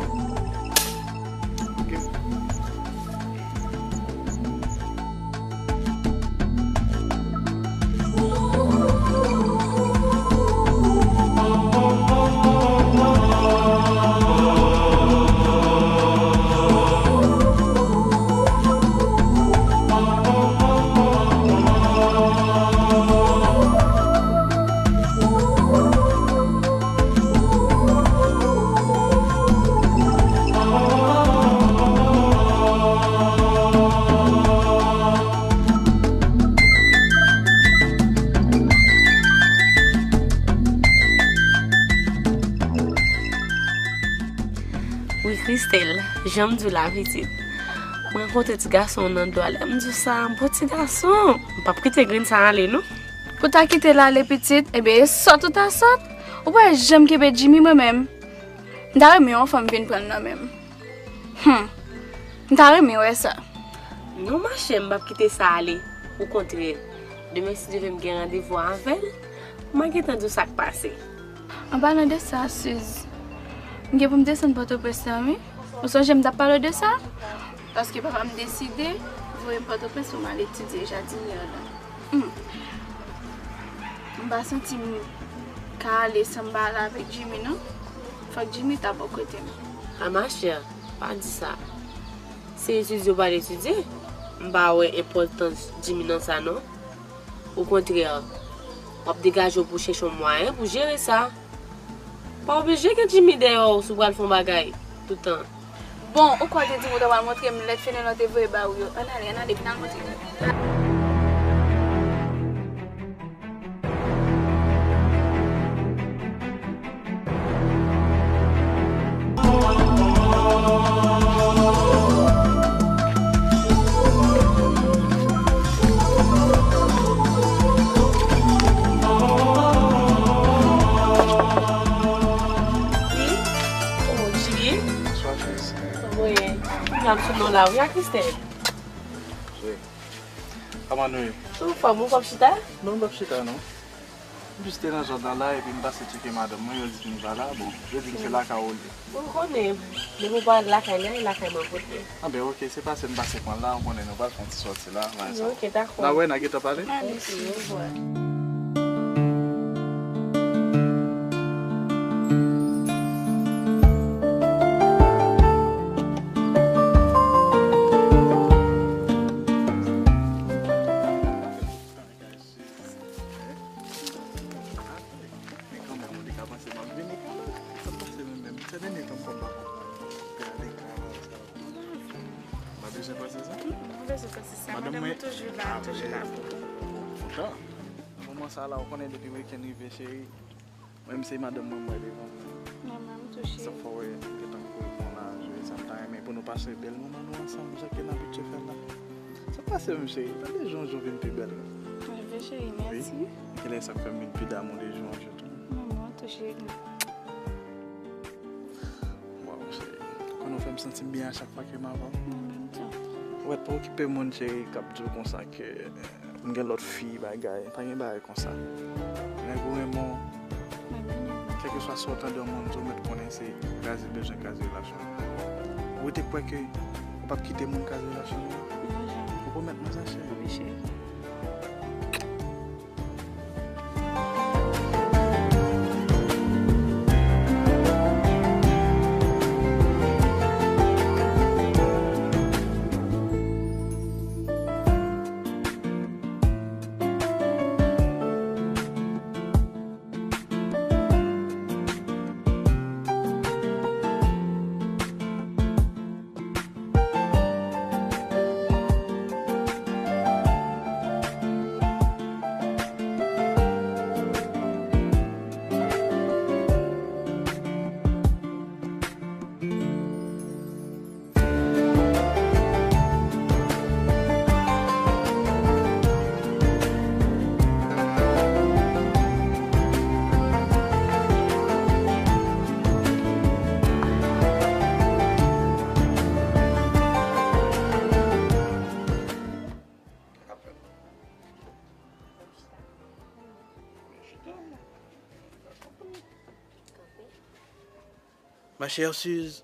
Wi, Christelle, jan m di w la, pitit. Mwen rankontre ti gason nan dwa. Lè m di w sa, m bon ti gason. M p ap kite grenn sa ale, non. Pou ta kite l ale, pitit, ebyen, e sòt ou ta sòt. Ou pa janm kenbe Jimmy, mwen menm. M ta renmen yon fanm vin pran l nan men m. Hmm. M ta renmen wè sa. Non, machè, m p ap kite sa ale. Okontrè, demen, si Dye vle, m gen randevou avè l. M a gentan di w sa k pase. An palan de sa, Suze, m gen pou m desann Pòtoprens lan, wi. Ou sonje m t ap pale w de sa? Paske papa m deside voye m Pòtoprens pou m al etidye jadinye la. Hmm. M pa santi m ka ale san m pa ale avèk Jimmy, non. Fòk Jimmy ta bò kote m. A, machè, pa di sa. Se etidye w pral etidye. M pa wè enpòtans Jimmy nan sa, non. Okontrè, w ap degaje w pou chèche yon mwayen pou jere sa. Pa oblije gen Jimmy dèyè w si w pral fè yon bagay toutan. Bon, ou kwè w te di m ou ta pral montre m lèt Fenelon te voye ba ou yo. Ann ale, ann ale, vin al montre m. Wi? Oh, Jimmy? Bonswa, Chris. Wi. Kounya m sou non la, wi, a Christelle. Wi. Kòman nou ye? Anfòm, ou p ap chita? Non, m p ap chita, non. M jis te nan zòn nan la, epi m pase tcheke madanm mwen, yo di m li pa la. Bon, yo di m se lakay ou l ye. Ou konnen, depi w pa lakay la, e lakay mwen pou l ye. Anben, oke, se pase m pase pran l la, ou konnen nou pral fè yon ti sòti la, bagay sa. Oke, dakò. N a wè, n a gentan pale. Oke, orevwa. Men kanmenm, ou te ka panse m ap vini kanmenm. Sa m panse menm, menm. Se dènye tan m konn pa konprann. Gade kara sa. Pa bezwen panse sa? M bezwen panse sa. Madanm mwen toujou la, toujou la pou ou. Kontan. Nan moman sa la, ou konnen depi wikenn rive, cheri, mwen menm se madanm mwen m wè devan mwen. Mwen menm tou, cheri. Sa fè w wè m gentan kouri pran lajou e sa m ta renmen pou nou pase bèl moman nou ansanm, jan ke n abitye fè l la. Sa pase menm, cheri? Tande jan w vin pi bèl. Mwen vle, cheri, mèsi. Wi. Genlè sa k fè m vin pi damou de jou an jou tou. Mwen menm tou, cheri. Waw, cheri. Ou konn ou fè m santi m byen a chak fwa ke m avè w. Mwen menm tou. Ou mèt pa okipe moun, cheri, k ap di w konsa ke m gen lòt fi, bagay. Pa gen bagay konsa. Nèg ou renmen w, kèlkeswa sa w tande yon moun di w, mèt konnen se kraze l bezwen kraze relasyon l. Ou rete kwè ke ou p ap kite moun kraze relasyon l? Non, janm. Ou pwomèt mwen sa, cheri? Wi, cheri. Ma chère Suze,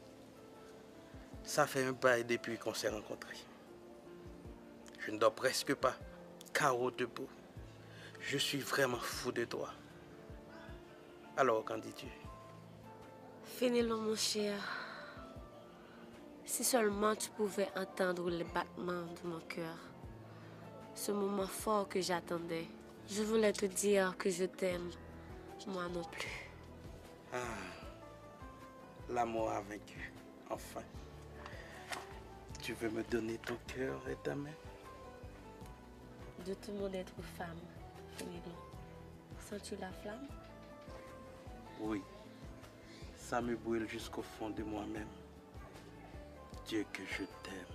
ça fait un bail depuis qu'on s'est rencontrés. Je ne dors presque pas, K O debout. Je suis vraiment fou de toi. Alors, qu'en dis-tu? Finilon, mon cher, si seulement tu pouvais entendre les battements de mon cœur, ce moment fort que j'attendais. Je voulais te dire que je t'aime, moi non plus. Ah, l'amour a vaincu, enfin. Tu veux me donner ton cœur et ta main? De tout mon être femme, Finilon. Sens-tu la flamme? Oui, ça me brûle jusqu'au fond de moi-même. Dieu que je t'aime.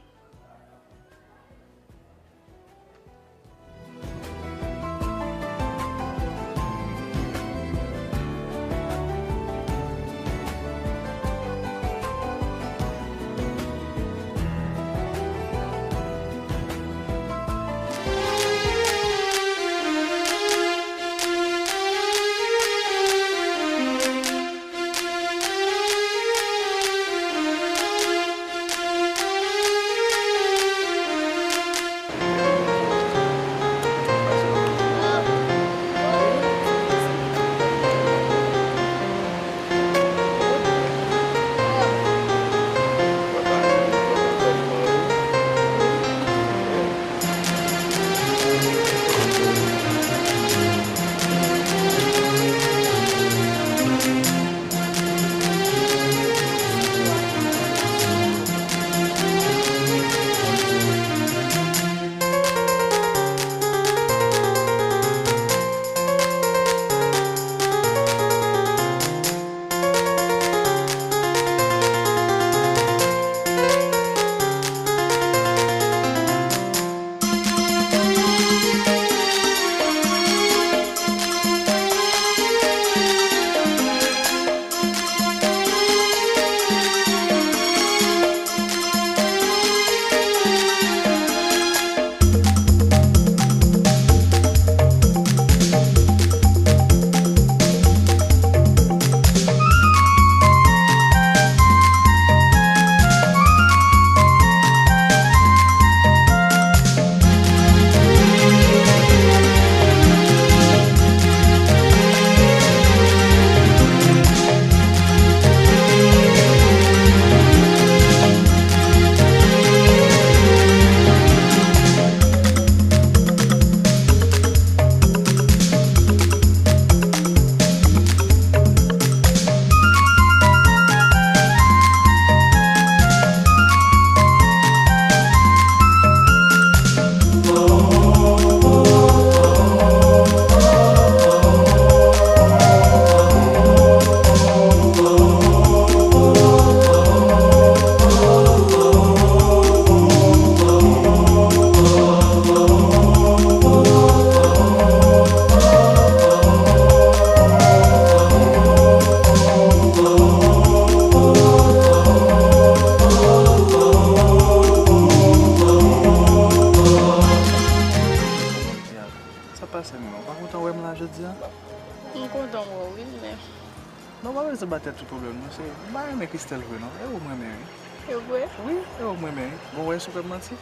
Ou rezon ba tèt tout pwoblèm nou, se, m pa renmen Christelle vre non. E ou m renmen wi. Se vre? Wi, e ou m renmen wi. Bon, wè si w kwè m manti,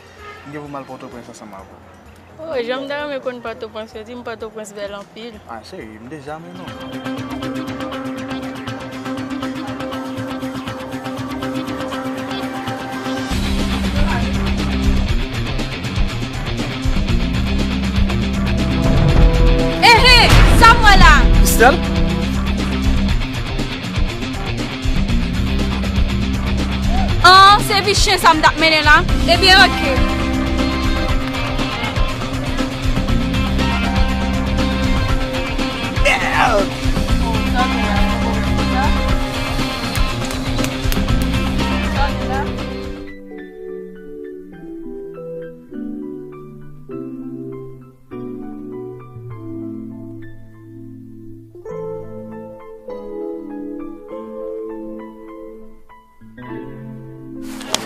m gen pou m al Pòtoprens ansanm avè w. Oh, jan m ta renmen konn Pòtoprens, yo di m Pòtoprens bèl anpil. Ah, cheri, m deja renmen w. Ehe, sa m wè la? Christelle? An, se vi chen sa m t ap mennen la? Ebyen, oke.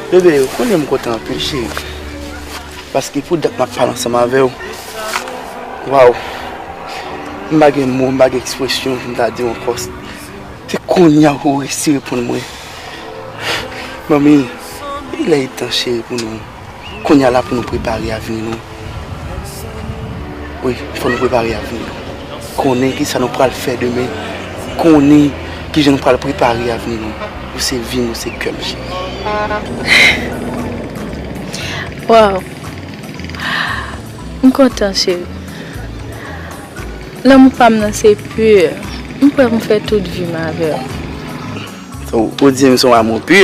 Bebe, ou konnen m kontan anpil, cheri. Paske pou dat m ap pale ansanm avè w. Waw. M pa gen mo, m pa gen ekspresyon pou m ta di w ankò. Se kounye a ou resi reponn mwen. Manmi, lè e tan, cheri, pou nou. Kounye a la pou nou prepare avni nou. Wi, fò nou prepare avni nou. Konnen ki sa nou pral fè demen. Konnen ki jan nou pral prepare avni nou. Ou se vi m, ou se kè m, cheri. Waw. M kontan, cheri. Lanmou pa m nan se pi. M prè pou m fè tout vi m avè w. So, ou di m se yon amou pi.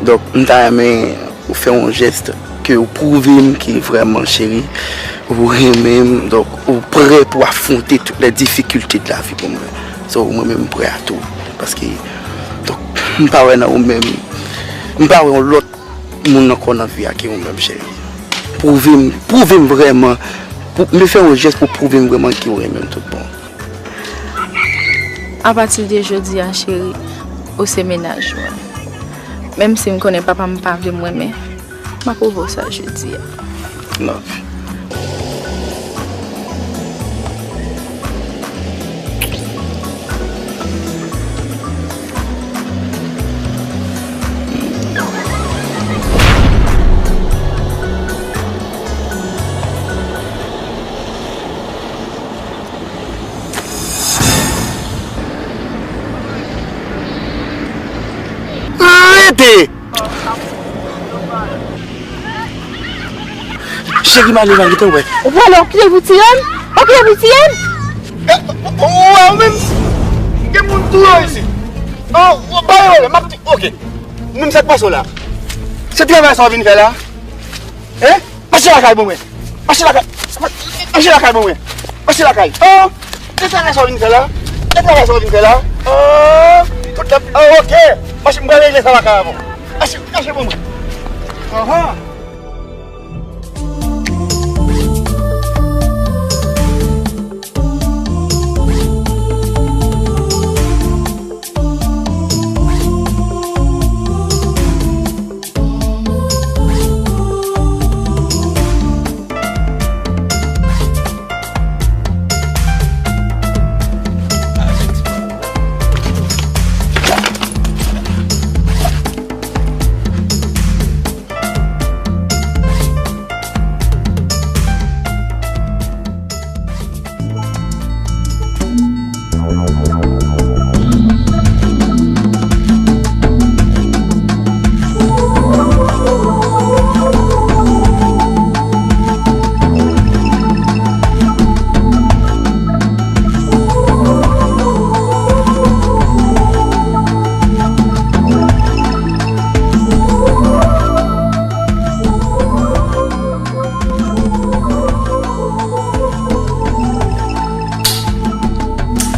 Donk, m ta renmen ou fè yon jès ke ou pwouve m ke vrèman, cheri, ou renmen m. Donk, ou prè pou afwonte tout lè difikilte de la vi pou mwen. So, mwen menm, m prè a tou. Paske, donk, m pa wè nan ou menm. M pa wè yon lòt moun ankò nan vi a ke ou menm, cheri. Pwouve m, pwouve m vrèman. Pou, m fè yon jès pou pwouve m vrèman ke ou renmen m tout bon. Apati de jodi a, cheri, ou se mennaj mwen. Menm si m konnen papa m pa vle m renmen, m ap pwouve w sa jodi a. Love. Rete! Cheri, m ale, m al gentan wè. Ou pral, ou kite l pou tiye m? Ou kite l pou tiye m? Eh, ou, ou, ou wè ou menm? Gen moun tou yo isit. Oh, oh, ba yo, m ap di, oke. Moun sa k pase w la. Se travay sa w vin fè la? Hein? Mache lakay pou mwen. Mache lakay. Mache lakay pou mwen. Mache lakay. Oh! E travay sa w vin fè la? E travay sa w vin fè la? Oh! Tout lè, oh, oke. Mache, m pral regle sa lakay avè w. Mache, mache pou mwen. Ahan.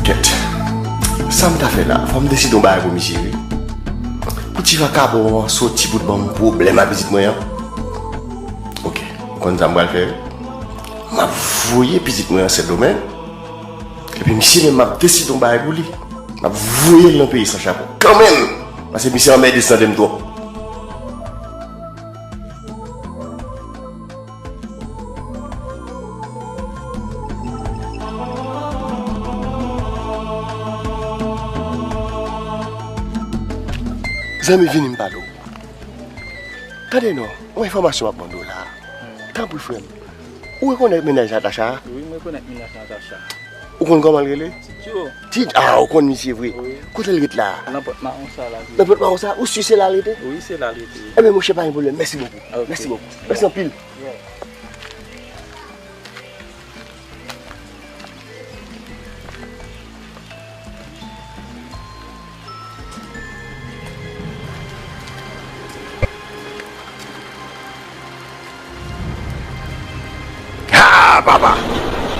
Kèt. Sa m ta fè la? Fò m deside yon bagay pou misye, wi. Pou ti vakabon an soti pou l ban m pwoblèm a pitit mwen an. Oke, ou konn sa m pral fè, wi? M ap voye pitit mwen an Sendomeng. Epi misye menm, m ap deside yon bagay pou li. M ap voye l nan peyi san chapo kanmenm. Paske misye anmède tande m twòp. Zanmi, vini m pale w. Tande non, yon enfòmasyon m ap mande w la a. Tanpri, frè m. Ou rekonèt mennaj Natacha a? Wi, m rekonèt mennaj Natacha. Ou konn kòman l rele? Ti Djo. Ti, a, ou konn misye vre. Wi. Kote l ret la a? Nan pòt mawon sa la. Nan pòt mawon sa? Ou si se la l rete? Wi, se la l rete. Enben, monchè, pa gen pwoblèm. Mèsi bokou. Ok. Mèsi bokou. Mèsi anpil. Yeah. Ha, papa!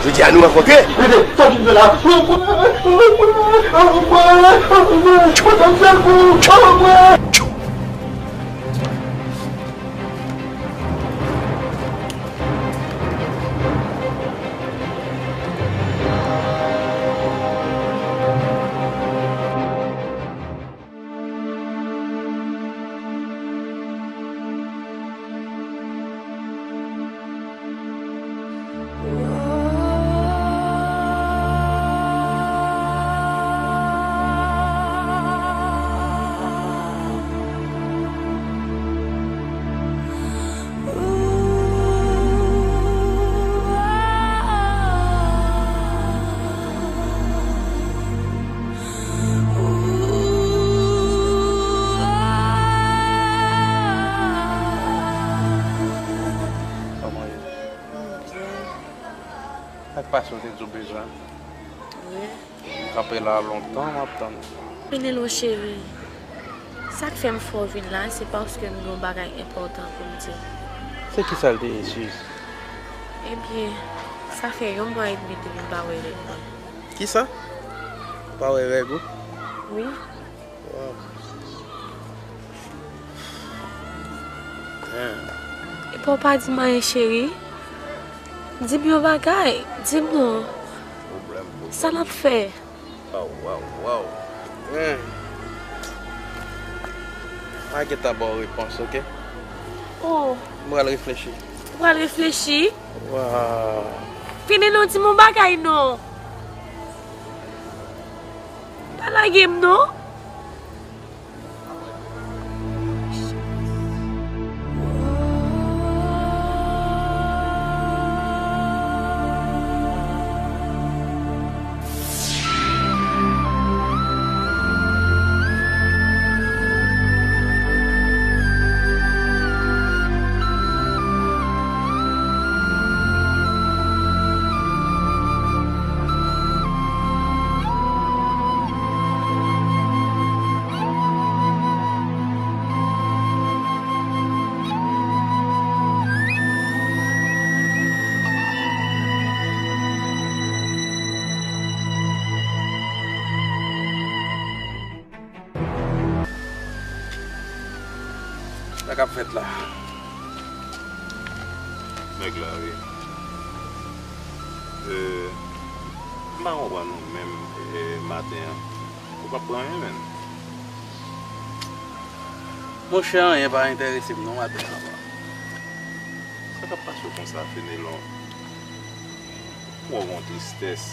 Jodi a nou rankontre. Rete, sa w vin fè la? Kòman w ye? Sa k pase w te di w bezwen? Wi. M kanpe la lontan, m ap tann ou. Pinelo cheri, sa k fè m fè w vin la, se paske m gen yon bagay enpòtan pou m di w. Se kisa l te ye, Suze? Ebyen, sa fè yon mwa edmi depi m pa wè règ mwen. Kisa? Ou pa wè règ ou? Wi. Wow. Damn. Epi w pa di m anyen, cheri. Di m yon bagay. Di m non. Pwoblèm, pwoblèm. Sa n ap fè? Wow, wow, wow. Damn. M a gentan ba w repons, oke? Oh. M pral reflechi. Ou pral reflechi? Wow. Pinelo, di m yon bagay non. Pa lage m non. Sa k ap fèt la? Nèg la, wi. Euh, m pa konprann ou menm, euh, maten an. Ou p ap pran anyen, menn. Monchè, anyen pa enterese m non maten an, papa. Sa k ap pase w konsa, Fenelon? M wè w gen yon tristès.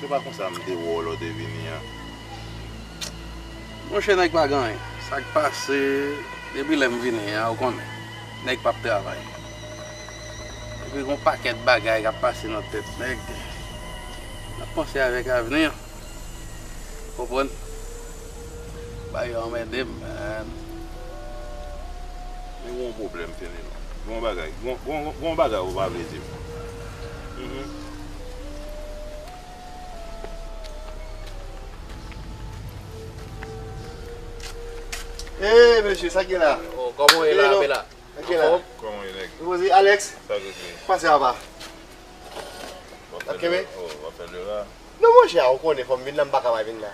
Se pa konsa m te wè w lè w te vini an. Monchè, nèg pa gen anyen. Sa k pase, depi lè m vini an, ou konnen, nèg p ap travay. Epi gen yon pakèt bagay k ap pase nan tèt nèg. N ap panse avèk avni an. Konprann? Bagay yo anmède m, man. Men gen yon pwoblèm, Fenelon. Gen yon bagay, gen yon, gen yon, gen yon bagay ou pa vle di m. Mhm. Ey, mesye, sa k gen la? Oh, kòman w ye la, Fenelon? Bela? Sa k gen la? Anfòm? Kòman w ye, nèg? Ou poze, Alex? Sa k gen? Pase apa? W ap fè lera? Oh, w ap fè lera? Non, monchè, ou konnen, fò m vin la, m pa ka pa vin la.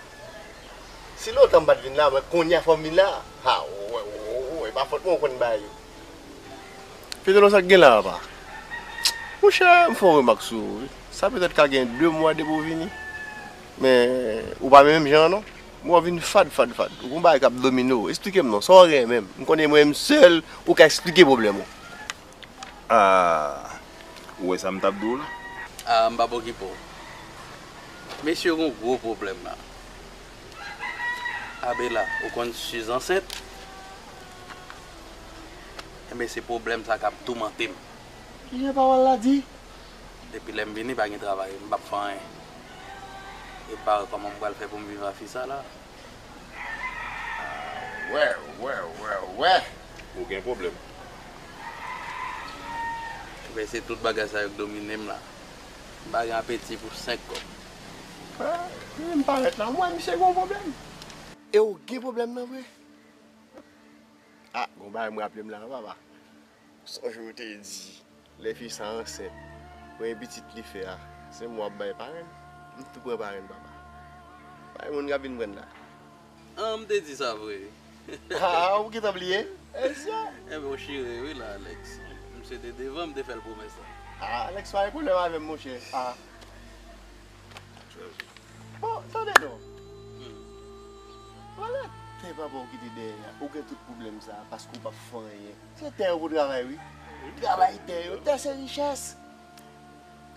Si lontan m pa t vin la, men kounye a fò m vin la. Ha, ou wè, ou wè, e pa fòt mwen, ou konn bagay yo. Fenelon, sa k gen la, papa? Monchè, m fè yon remak sou ou, wi. Sa petèt ka gen de mwa depi w vini. Men, ou pa menm jan an, non. M wè w vin fad, fad, fad. Ou gon bagay k ap domine w. Esplike m, non. Sa w renmen menm? M konnen mwen menm sèl ou ka esplike pwoblèm ou. Ah, ou wè sa m t ap di w la? Ah, m p ap okipe w. Mesye gon gwo pwoblèm la. Abela, ou konn Suze ansent? Enben, se pwoblèm sa k ap toumante m. Kijan pawòl la di? Depi lè m vini, pa gen travay, m p ap fè anyen. E pa wè kòman m pral fè pou m viv ak fi sa la. Wè, wè, wè, wè. Ou gen pwoblèm. Enben, se tout bagay sa yo k domine m la. M pa gen apeti pou senk kòb. Ah, m parèt la, m wè misye gen yon pwoblèm. E w gen pwoblèm nan vre? Ah, gon bagay m raple m la, papa. Sonje w te di, lè fi sa ansent, premye pitit li fè a, se mwen w ap bay parenn. M tou pran parenn, papa. Pa gen moun k ap vin pran l la. Ah, m te di sa vre. Ah, ou gentan bliye? Esye. Enben, ou chire wi la, Alex. Misye te devan m te fè l pwomès la. Ah, Alex, pa gen pwoblèm avè m, monchè. Ah. Bon, tande non. Hmm. Vòlè tè papa w kite dèyè a. Ou gen tout pwoblèm sa a paske w p ap fè anyen. Se tè yo pou travay, wi. Travay tè yo. Tè se richès.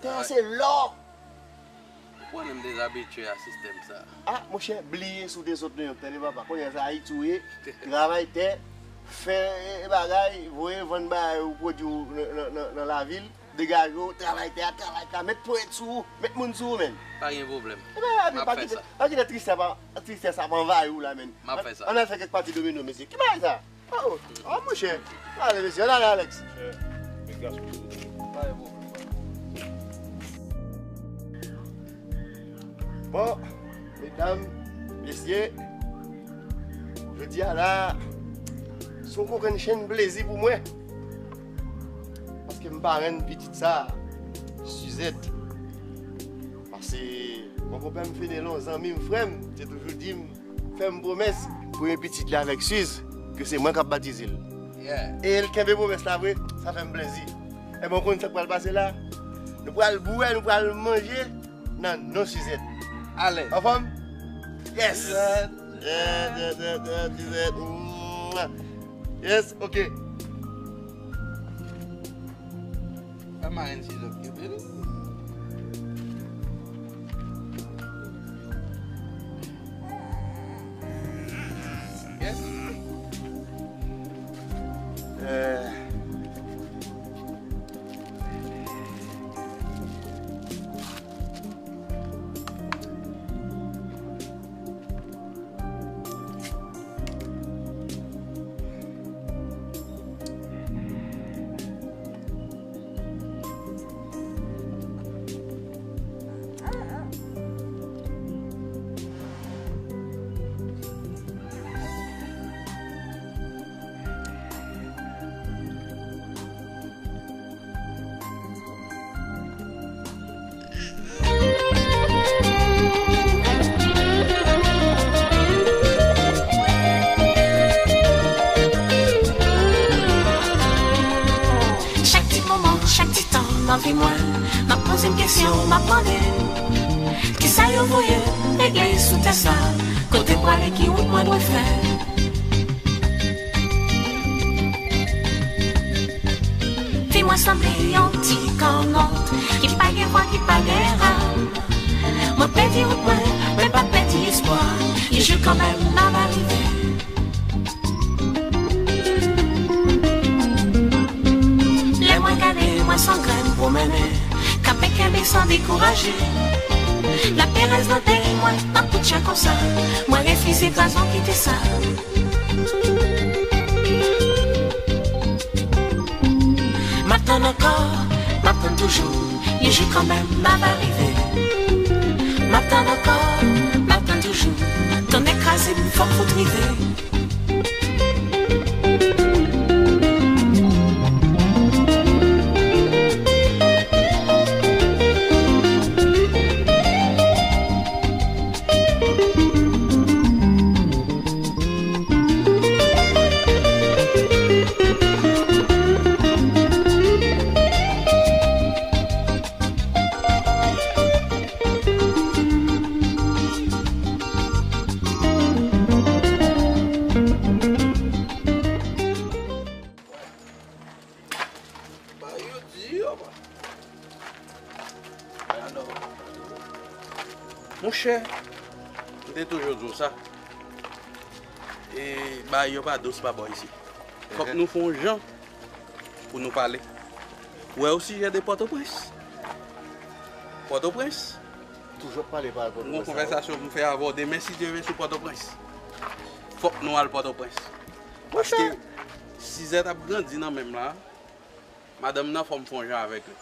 Tè a se lò. Ou konnen m dezabitye a sistèm sa. Ah, monchè, bliye sou de zòt nan yon tande papa. Kounye a se Ayiti w ye. Travay tè, fè e, e bagay, voye vann bagay ou pwodui w nan, nan, nan, nan lavil. Degaje w, travay tè a, travay tè a, met ponyèt sou ou, met moun sou ou, menn. Pa gen pwoblèm. Ebyen, pa kite, pa kite tristès sa, tristès sa ap anvayi w la, menn. M ap fè sa. Ann al fè kèk pati domino, mesye. Ki bagay sa? Oh, oh, monchè. Ale, mesye, ann ale, Alex. Monchè, men gason. Pa gen pwoblèm. Bon, medam, mesye, jodi a la, se yon kokennchenn plezi pou mwen. Paske m parenn pitit sa, Suzette. Paske granpapa m Fenelon, zanmi m, frè m, te toujou di m, fè m pwomès, premye pitit li avèk Suze, ke se mwen k ap batize l. Yeah. E l kenbe pwomès la vre, sa fè m plezi. Ebyen, ou konn sa k pral pase la? Nou pral bwè, nou pral manje nan non Suzette. Alèz. Anfòm? Yes! Suzette. Yes, yes, yes, yes, Suzette. Mwah. Yes, ok. Pa marenn Suzette kenbe li. Yes. Euh. Chak ti moman, chak ti tan nan vi mwen, m ap poze m kesyon, m ap mande, kisa yo voye m regle sou tè sa? Kote m prale, ki wout mwen dwe fè? Vi mwen sanble yon ti kannòt ki pa gen vwa, ki pa gen ram. Mwen pèdi wout mwen, mwen pa pèdi espwa. Yon jou kanmenm, m ava rive. Lè mwen gade, mwen se yon grenn pwomennen k ap kenbe san dekouraje. Laperèz nan peyi mwen ap kout chè konsa. Mwen refize kraze, kite sa. M ap tann ankò, m ap tann toujou, yon jou kanmenm m ava rive. M ap tann ankò, m ap tann toujou, tonnè kraze m, fòk fout rive. Ba yo di yo, ba. Alò, monchè, m te toujou di w sa. E, bagay yo pa dous pa bò isi. Fòk nou fè yon jan pou nou pale. Ou wè, au sujet de Pòtoprens. Pòtoprens. Toujou ap pale pa Pòtoprens. Yon konvèsasyon pou m fè avè w demen, si Dye vle, sou Pòtoprens. Fòk nou al Pòtoprens. Paske Sizèt ap grandi nan men m la. Madanm nan, fò m fè yon jan avèk li.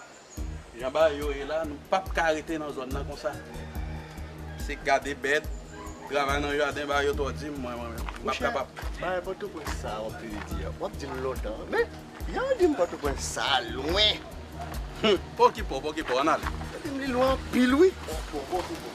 Jan bagay yo ye la, nou p ap ka rete nan zòn nan konsa. Se gade bèt, travay nan jaden, bagay yo twò di m, mwen, mwen, mwen, m p ap kapab. Bagay Pòtoprens sa w ap vini di a, w ap di l lontan. Men, jan w di m Pòtoprens sa lwen. Hum, pa okipe w, pa okipe w, ann ale. Sa di m li lwen anpil, wi. Bon, bon, bon, bon.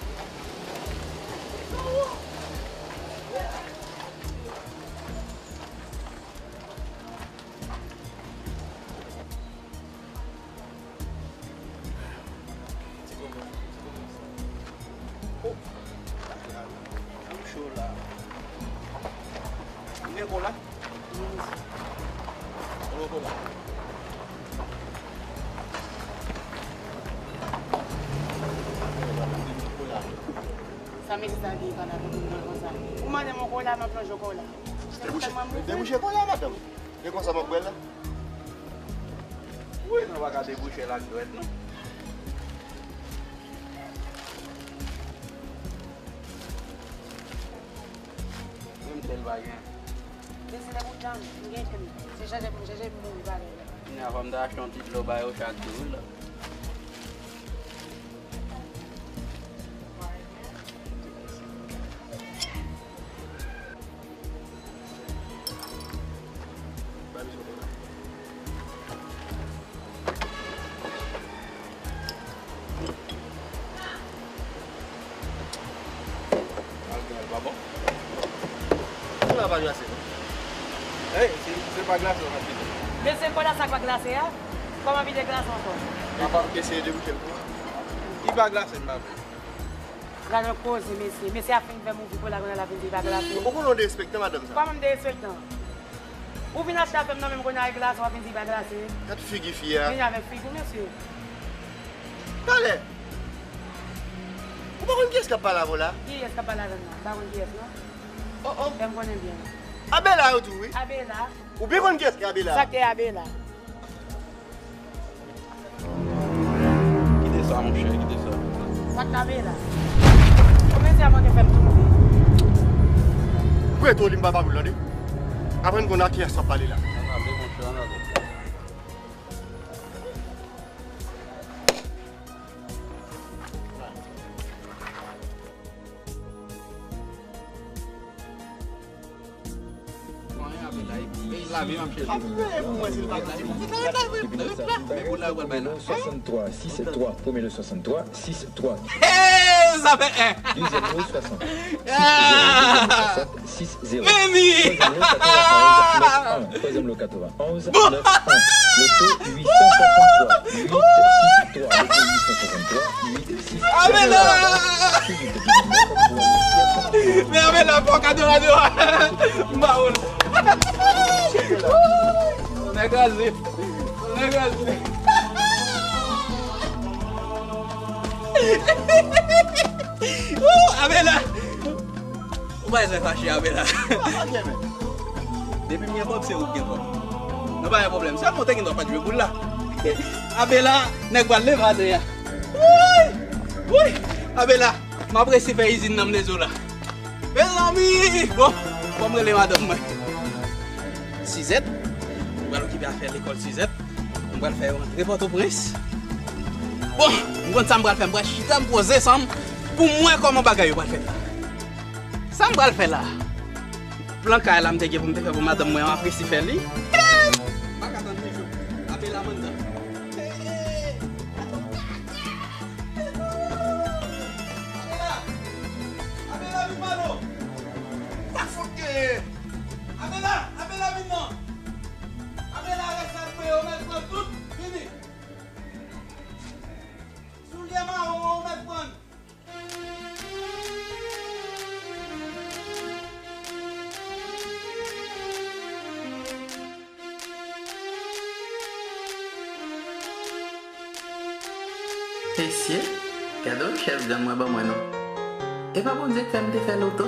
Ti kòman, ti kòman sa? Oh! Ou cho la. Ou gen kola? Ou gen kola? Sa mesye sa gen pa la pou moun nan konsa? Ou mande m yon kola, m ap lonje yon kola. Debouche, debouche kola, madanm. E konsa m ap bwè l la. Wi, nou pa ka debouche l ak dwèt, non. Menm sèl pa gen. Men se lè pou dam, m gen tan. Se chanje pou m chanje, m mouri pa gen. Kounye a, fò m ta achte yon ti dlo ba yo chak jou, wi, la. Al gen al pa bon. Kola pa glase, non? Ey, se, se pa glase w ap vide. Men se kola sa k pa glase a? Kòman vide glase ankò? Papa, m te eseye debouche l pou ou. Li pa glase, m pa vle. Gade yon koze, mesye. Mesye ap fin fè m ouvri kola, kounye a l ap vin di li pa glase. Ou konnen w derespektan madanm sa. Kòman m derespektan? Ou vin achte afè m nan men m, kounye a e glase w ap vin di li pa glase. Gad figi fi a. Vini avèk figi w, mesye. Talè. Ou pa konn kiyès k ap pale avè w la? Kiyès k ap pale avè m nan? M pa konn kiyès, non. Oh, oh. Fè m konnen byen. Abela yo tou, wi. Abela. Ou byen konn kiyès ki Abela? Sa k te Abela? Kite sa, monchè, kite sa. Sa k Abela? Ou mete a manke fè m tonbe. Prete w li m pa pa pou l tande. Aprann konn a kiyès w ap pale la. Ann ale, monchè, ann ale. Soixante-trois, six trois, premier le soixante-trois, six trois. Hey, sa fè en. Deuxième lot, soixante. Ah! Six zéro, deuxième lot, soixante, six zéro. Meni! Troisième lot, quatre-vingt-onze, neuf un. Troisième lot, quatre-vingt-onze, neuf un. Loto, huit cent soixante-trois, huit six trois. Loto, huit cent soixante-trois, huit six trois. Abela! Men Abela, fò kado la, m ba ou l. Nèg kraze. Nèg kraze. Woo, Abela! Ou pa bezwen fache, Abela. Depi m gen kòb, se ou k gen kòb. Nou pa gen pwoblèm. Sèlman w te gen dwa pa t jwe boul la. Abela, nèg pral leve atè a. Wouyy! Wouyy! Abela, m ap resi fè izin nan m lezo la. Mezanmi! Bon, fò m rele madanm mwen. Sizèt, m pral okipe afè lekòl Sizèt. M pral fè yo rantre Pòtoprens. Bon, m konn sa m pral fè. M pral chita, m poze san m pou m wè kòman bagay yo pral fèt la. Sa m pral fè la? Plan kay la m te gen pou m te fè pou madanm mwen an, m ap resi fè li. M pa ka tann pi jou. Abela, mandan. Abela! Abela, vin ba nou! Sa k fout genyen? Abela! Abela, vin non! Abela, rès sa k mwen yo, mèt pran tout! Vini! Soulye mawon an, ou mèt pran! Mesye, gade yon chèf gang mwen ban mwen non. E pa Bondye k fè m te fè loto?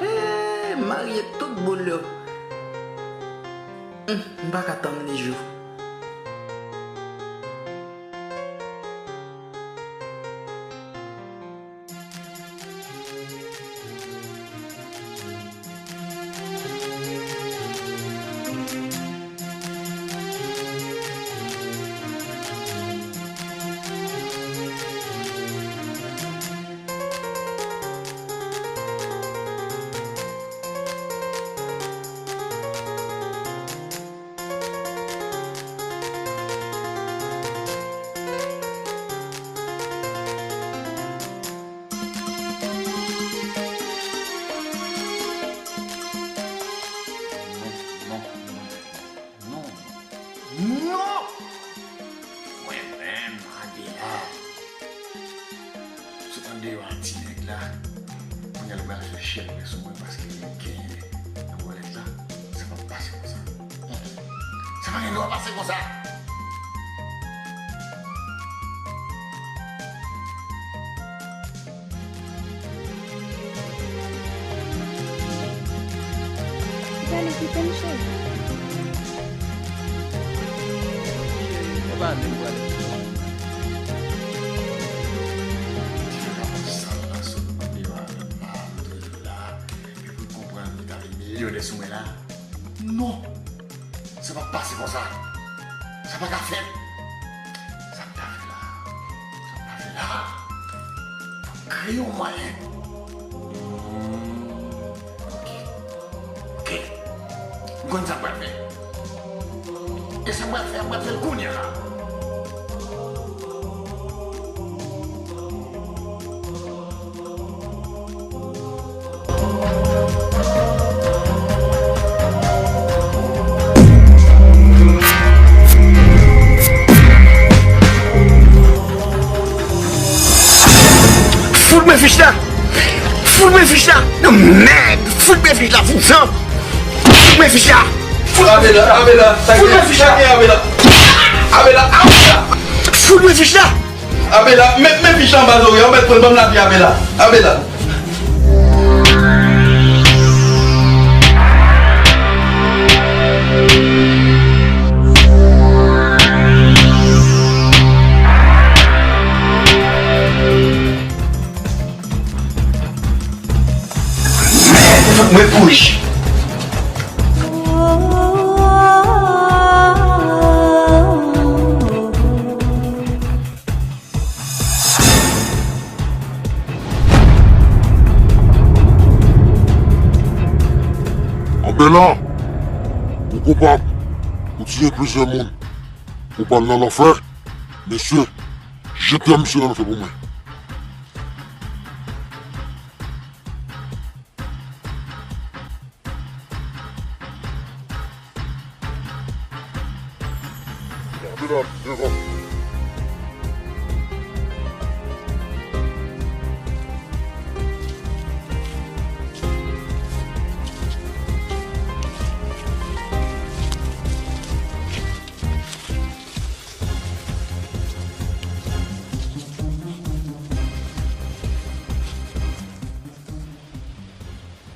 Hey! marye tout boul yo. Humm, m pa ka tann li jou. Non, non, non, non, non, non! Mwen menm, Adela. Sot andeyò a ti nèg la. Kounye a l pral fè chèlbè sou mwen paske li genyen nan bòlèt la. Sa p ap pase konsa. Sa pa gen dwa pase konsa. Ou prale kite m, cheri? Ou prale, ou prale. Ti fi ka fè sal la sot deyò avè m la, antre la, epi konprann li ta vin milyon de sou mwen la. Non! Sa p ap pase konsa. Sa pa ka fèt. Sa m ta fè la? Sa m ta fè la? Fò m kreye yon mwayen. Hmm. Ok. Ok. M konn sa m pral fè. E sa m pral fè, m pral fè l kounye a la. Fout mwen fich la! Fout mwen fich la! Nan mèd! Fout mwen fich la, vouzan! Fout mwen fich la! Fout mwen fich la! Fout mwen fich la! Fout mwen fich la! Abela, men, men fich la anba zòrèy ou, mèt pran l ban m lavi Abela. Abela. Mèd, fout mwen bouch. Abela, ou koupab. Ou tiye plizyè moun. Ou pral nan lanfè. Mesye, jete misye nan lanfè pou mwen.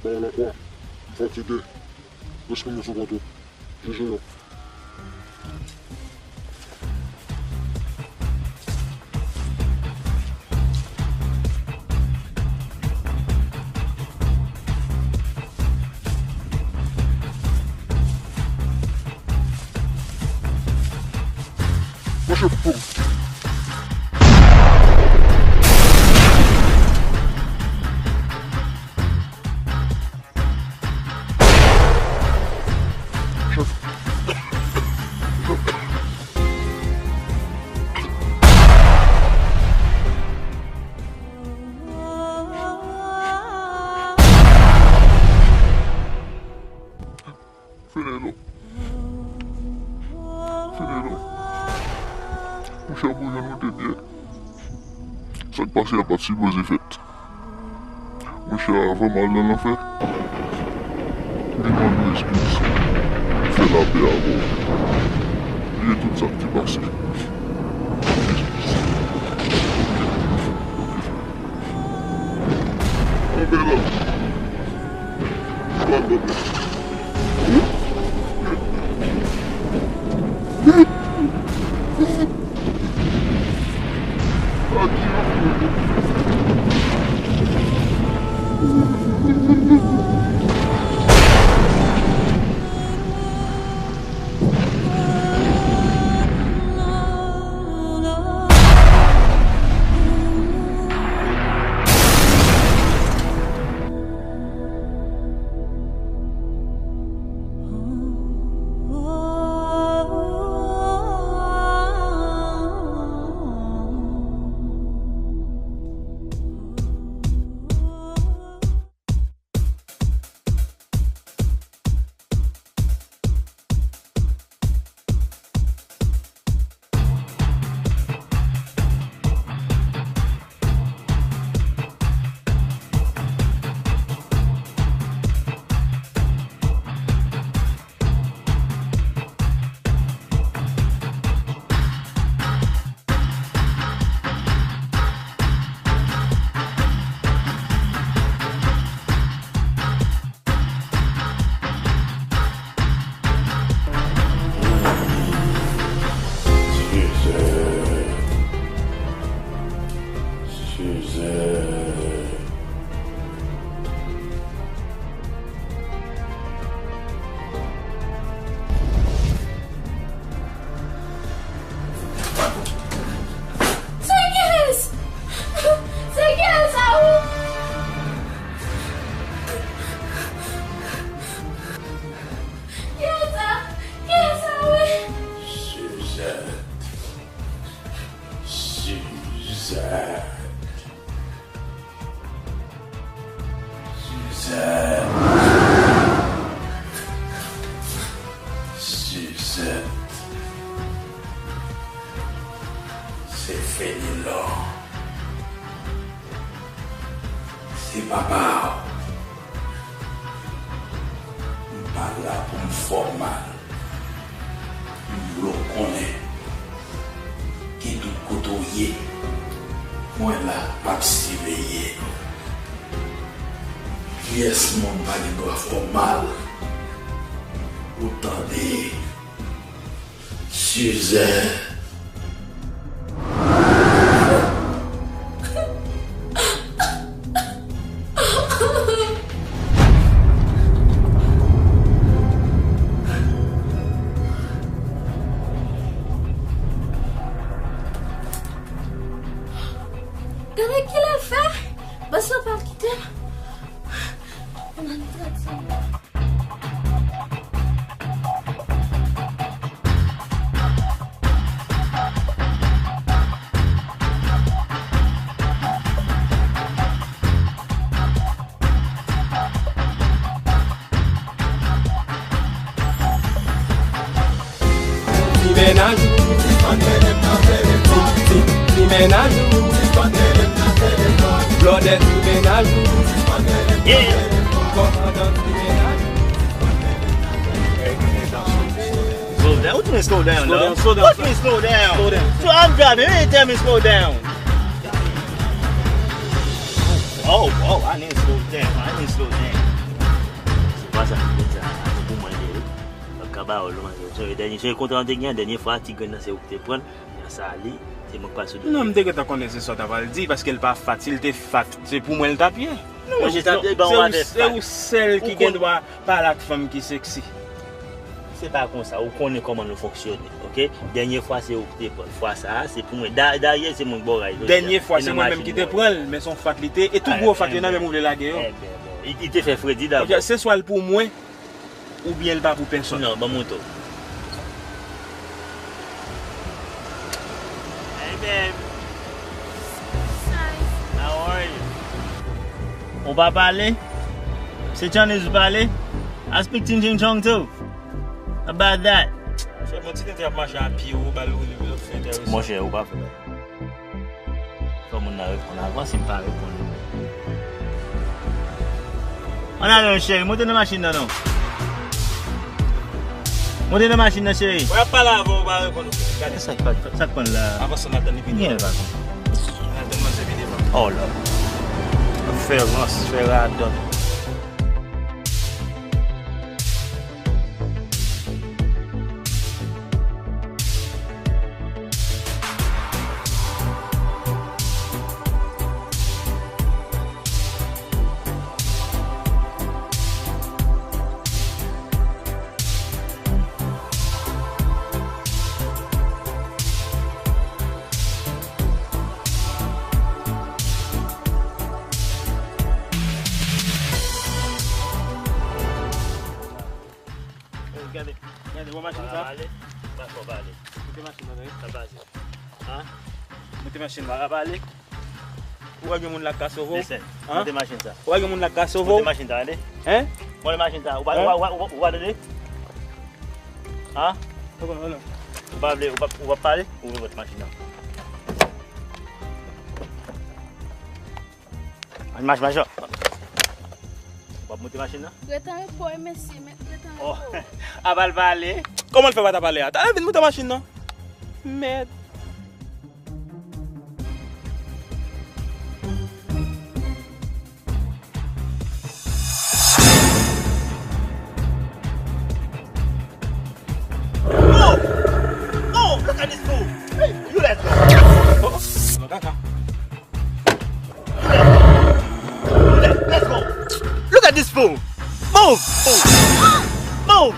Bon, lòt bò. Fò kite. Rès moun yo sou kont ou. Jije yo. Mwen chèf pou. Fenelon. Fenelon. Monchè, pou jan nou te byen. Sa k pase a pa t sipoze fèt. Monchè, avan m al nan lanfè, m vin mande w eskiz. Fè lapè avè w. Bliye tout sa k te pase. Eskiz. Ok. Ok, frè. Anbela. Ou pa Suzanne. Suzanne. Seyès! Seyès, a ou? Kiyès sa? Kiyès sa, wi? Suzette. Suzette. Suzette. Suzette. Se Fenelon. Se papa w. M pa la pou m fè w mal. M vle w konnen, kenpòt kote w ye, mwen la, m ap siveye nou. Pyès moun pa gen dwa fè w mal. Ou tande? Suzette. Gade kilè l fè. Bòs la pral kite m. Nan trant segonn. Ti mennaj ou, ti, ti, ti mennaj ou, blòdè ti mennaj ou, kòmandan ti mennaj ou. Slow down. What you mean slow down, dog? Slow down, slow down, what you mean slow down? Slow down. So I'm driving. You ain't tell me slow down. Oh, oh, I need slow down. I need slow down. Se pa sa ki vin sa, se pou mwen li ye. L ap ka ba w l, manje. Sonje dènye, sonje kontra nou te gen, dènye fwa, ti grenn nan se ou ki te pran l, nan sa li, se mwen k pral sou do li. Non, m te gentan konnen se sa w ta pral di, paske l pa fat. Si l te fat, se pou mwen l t ap ye. Non, manje, sa te ban w avè fat. Se ou sèl ki gen dwa pale ak fanm ki seksi. Se pa konsa, ou konnen kòman nou fonksyone, oke? Dènye fwa, se ou ki te pran l. Fwa sa a, se pou mwen. Da-, dayè, se mwen k ba w raj jodi a. Dènye fwa, se mwen menm ki te pran l, men se yon fat li te, e tout gwo fat yo nan men m ou vle lage yo. Enben, bon. Li, li te fè fredi dabò. Oke, se swa l pou mwen, oubyen l pa pou pèsonn. Non, ban m montre w. Hey, babe. Hi. How are you? Ou pa pale? Se Chinese ou pale? I speak Chin Chin Chong too. How about that? Monchè, bon ti tenten ap mache a pye, ou ba l woule, l ap fè entèvansyon. Monchè, ou pa fè bagay. Fò moun nan reponn avan, si l pa reponn. Ann ale non, cheri, monte nan machin nan non. Monte nan machin nan, cheri. Mwen ap pale avè w, ou pa reponn. Gade sa k pa, sa k pran la. Avanse, n ap tann li vini. Gen l pa konn. N ap tann manzè vini devan. Oh Lord. Fè rans, fè radòt. Gade, gade, wè machin sa? Pale, pa fò pale. Kote machin nan, tande? Sa pase. Hein? Moute machin nan. Pa pale. Ou wè gen moun la k ka sove w? Listen, moute machin sa. Ou wè gen moun la k ka sove w? Moute machin sa, tande? Hein? Moute machin sa. Ou pa, ou pa, ou pa, ou pa, ou pa tande? Hein? Ou pa, ou pa, ou pa pale? Ou moute machin nan. Mach, mach, mach. W ap moute machin nan? Ret an repo, wi, mesye, men ret an repo. Apa l pale? Kòman l fè pa ta pale a? Talè vin moute machin nan. Mèd. Move! Move! Look at this fool! Hey, you let's go! Oh, oh, kaka. Let's go! Look at this fool! Move! Move!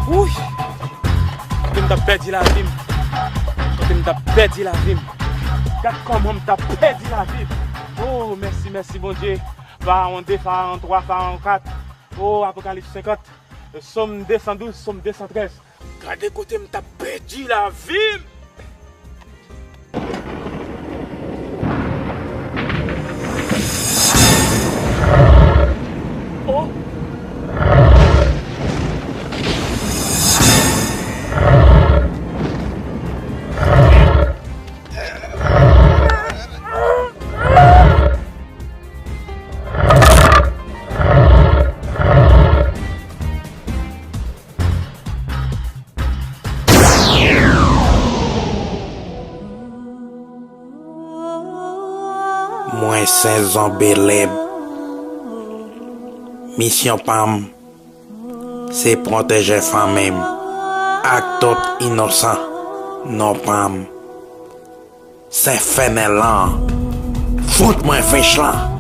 Wouy! Kote m t ap pèdi lavi m. Kote m t ap pèdi lavi m. Gad kòman m t ap pèdi lavi m. Oh, mèsi, mèsi, Bondye. Farawon de, Farawon twa, Farawon kat. Oh, Apokalips senkant. Sòm de san douz, Sòm de san trèz. Gade kote m t ap pèdi lavi m. Oh. Mwen se Zonbi Lib. Misyon pa m se pwoteje fanmi m ak tout inosan. Non pa m se Fenèlan. Fout mwen fich lan.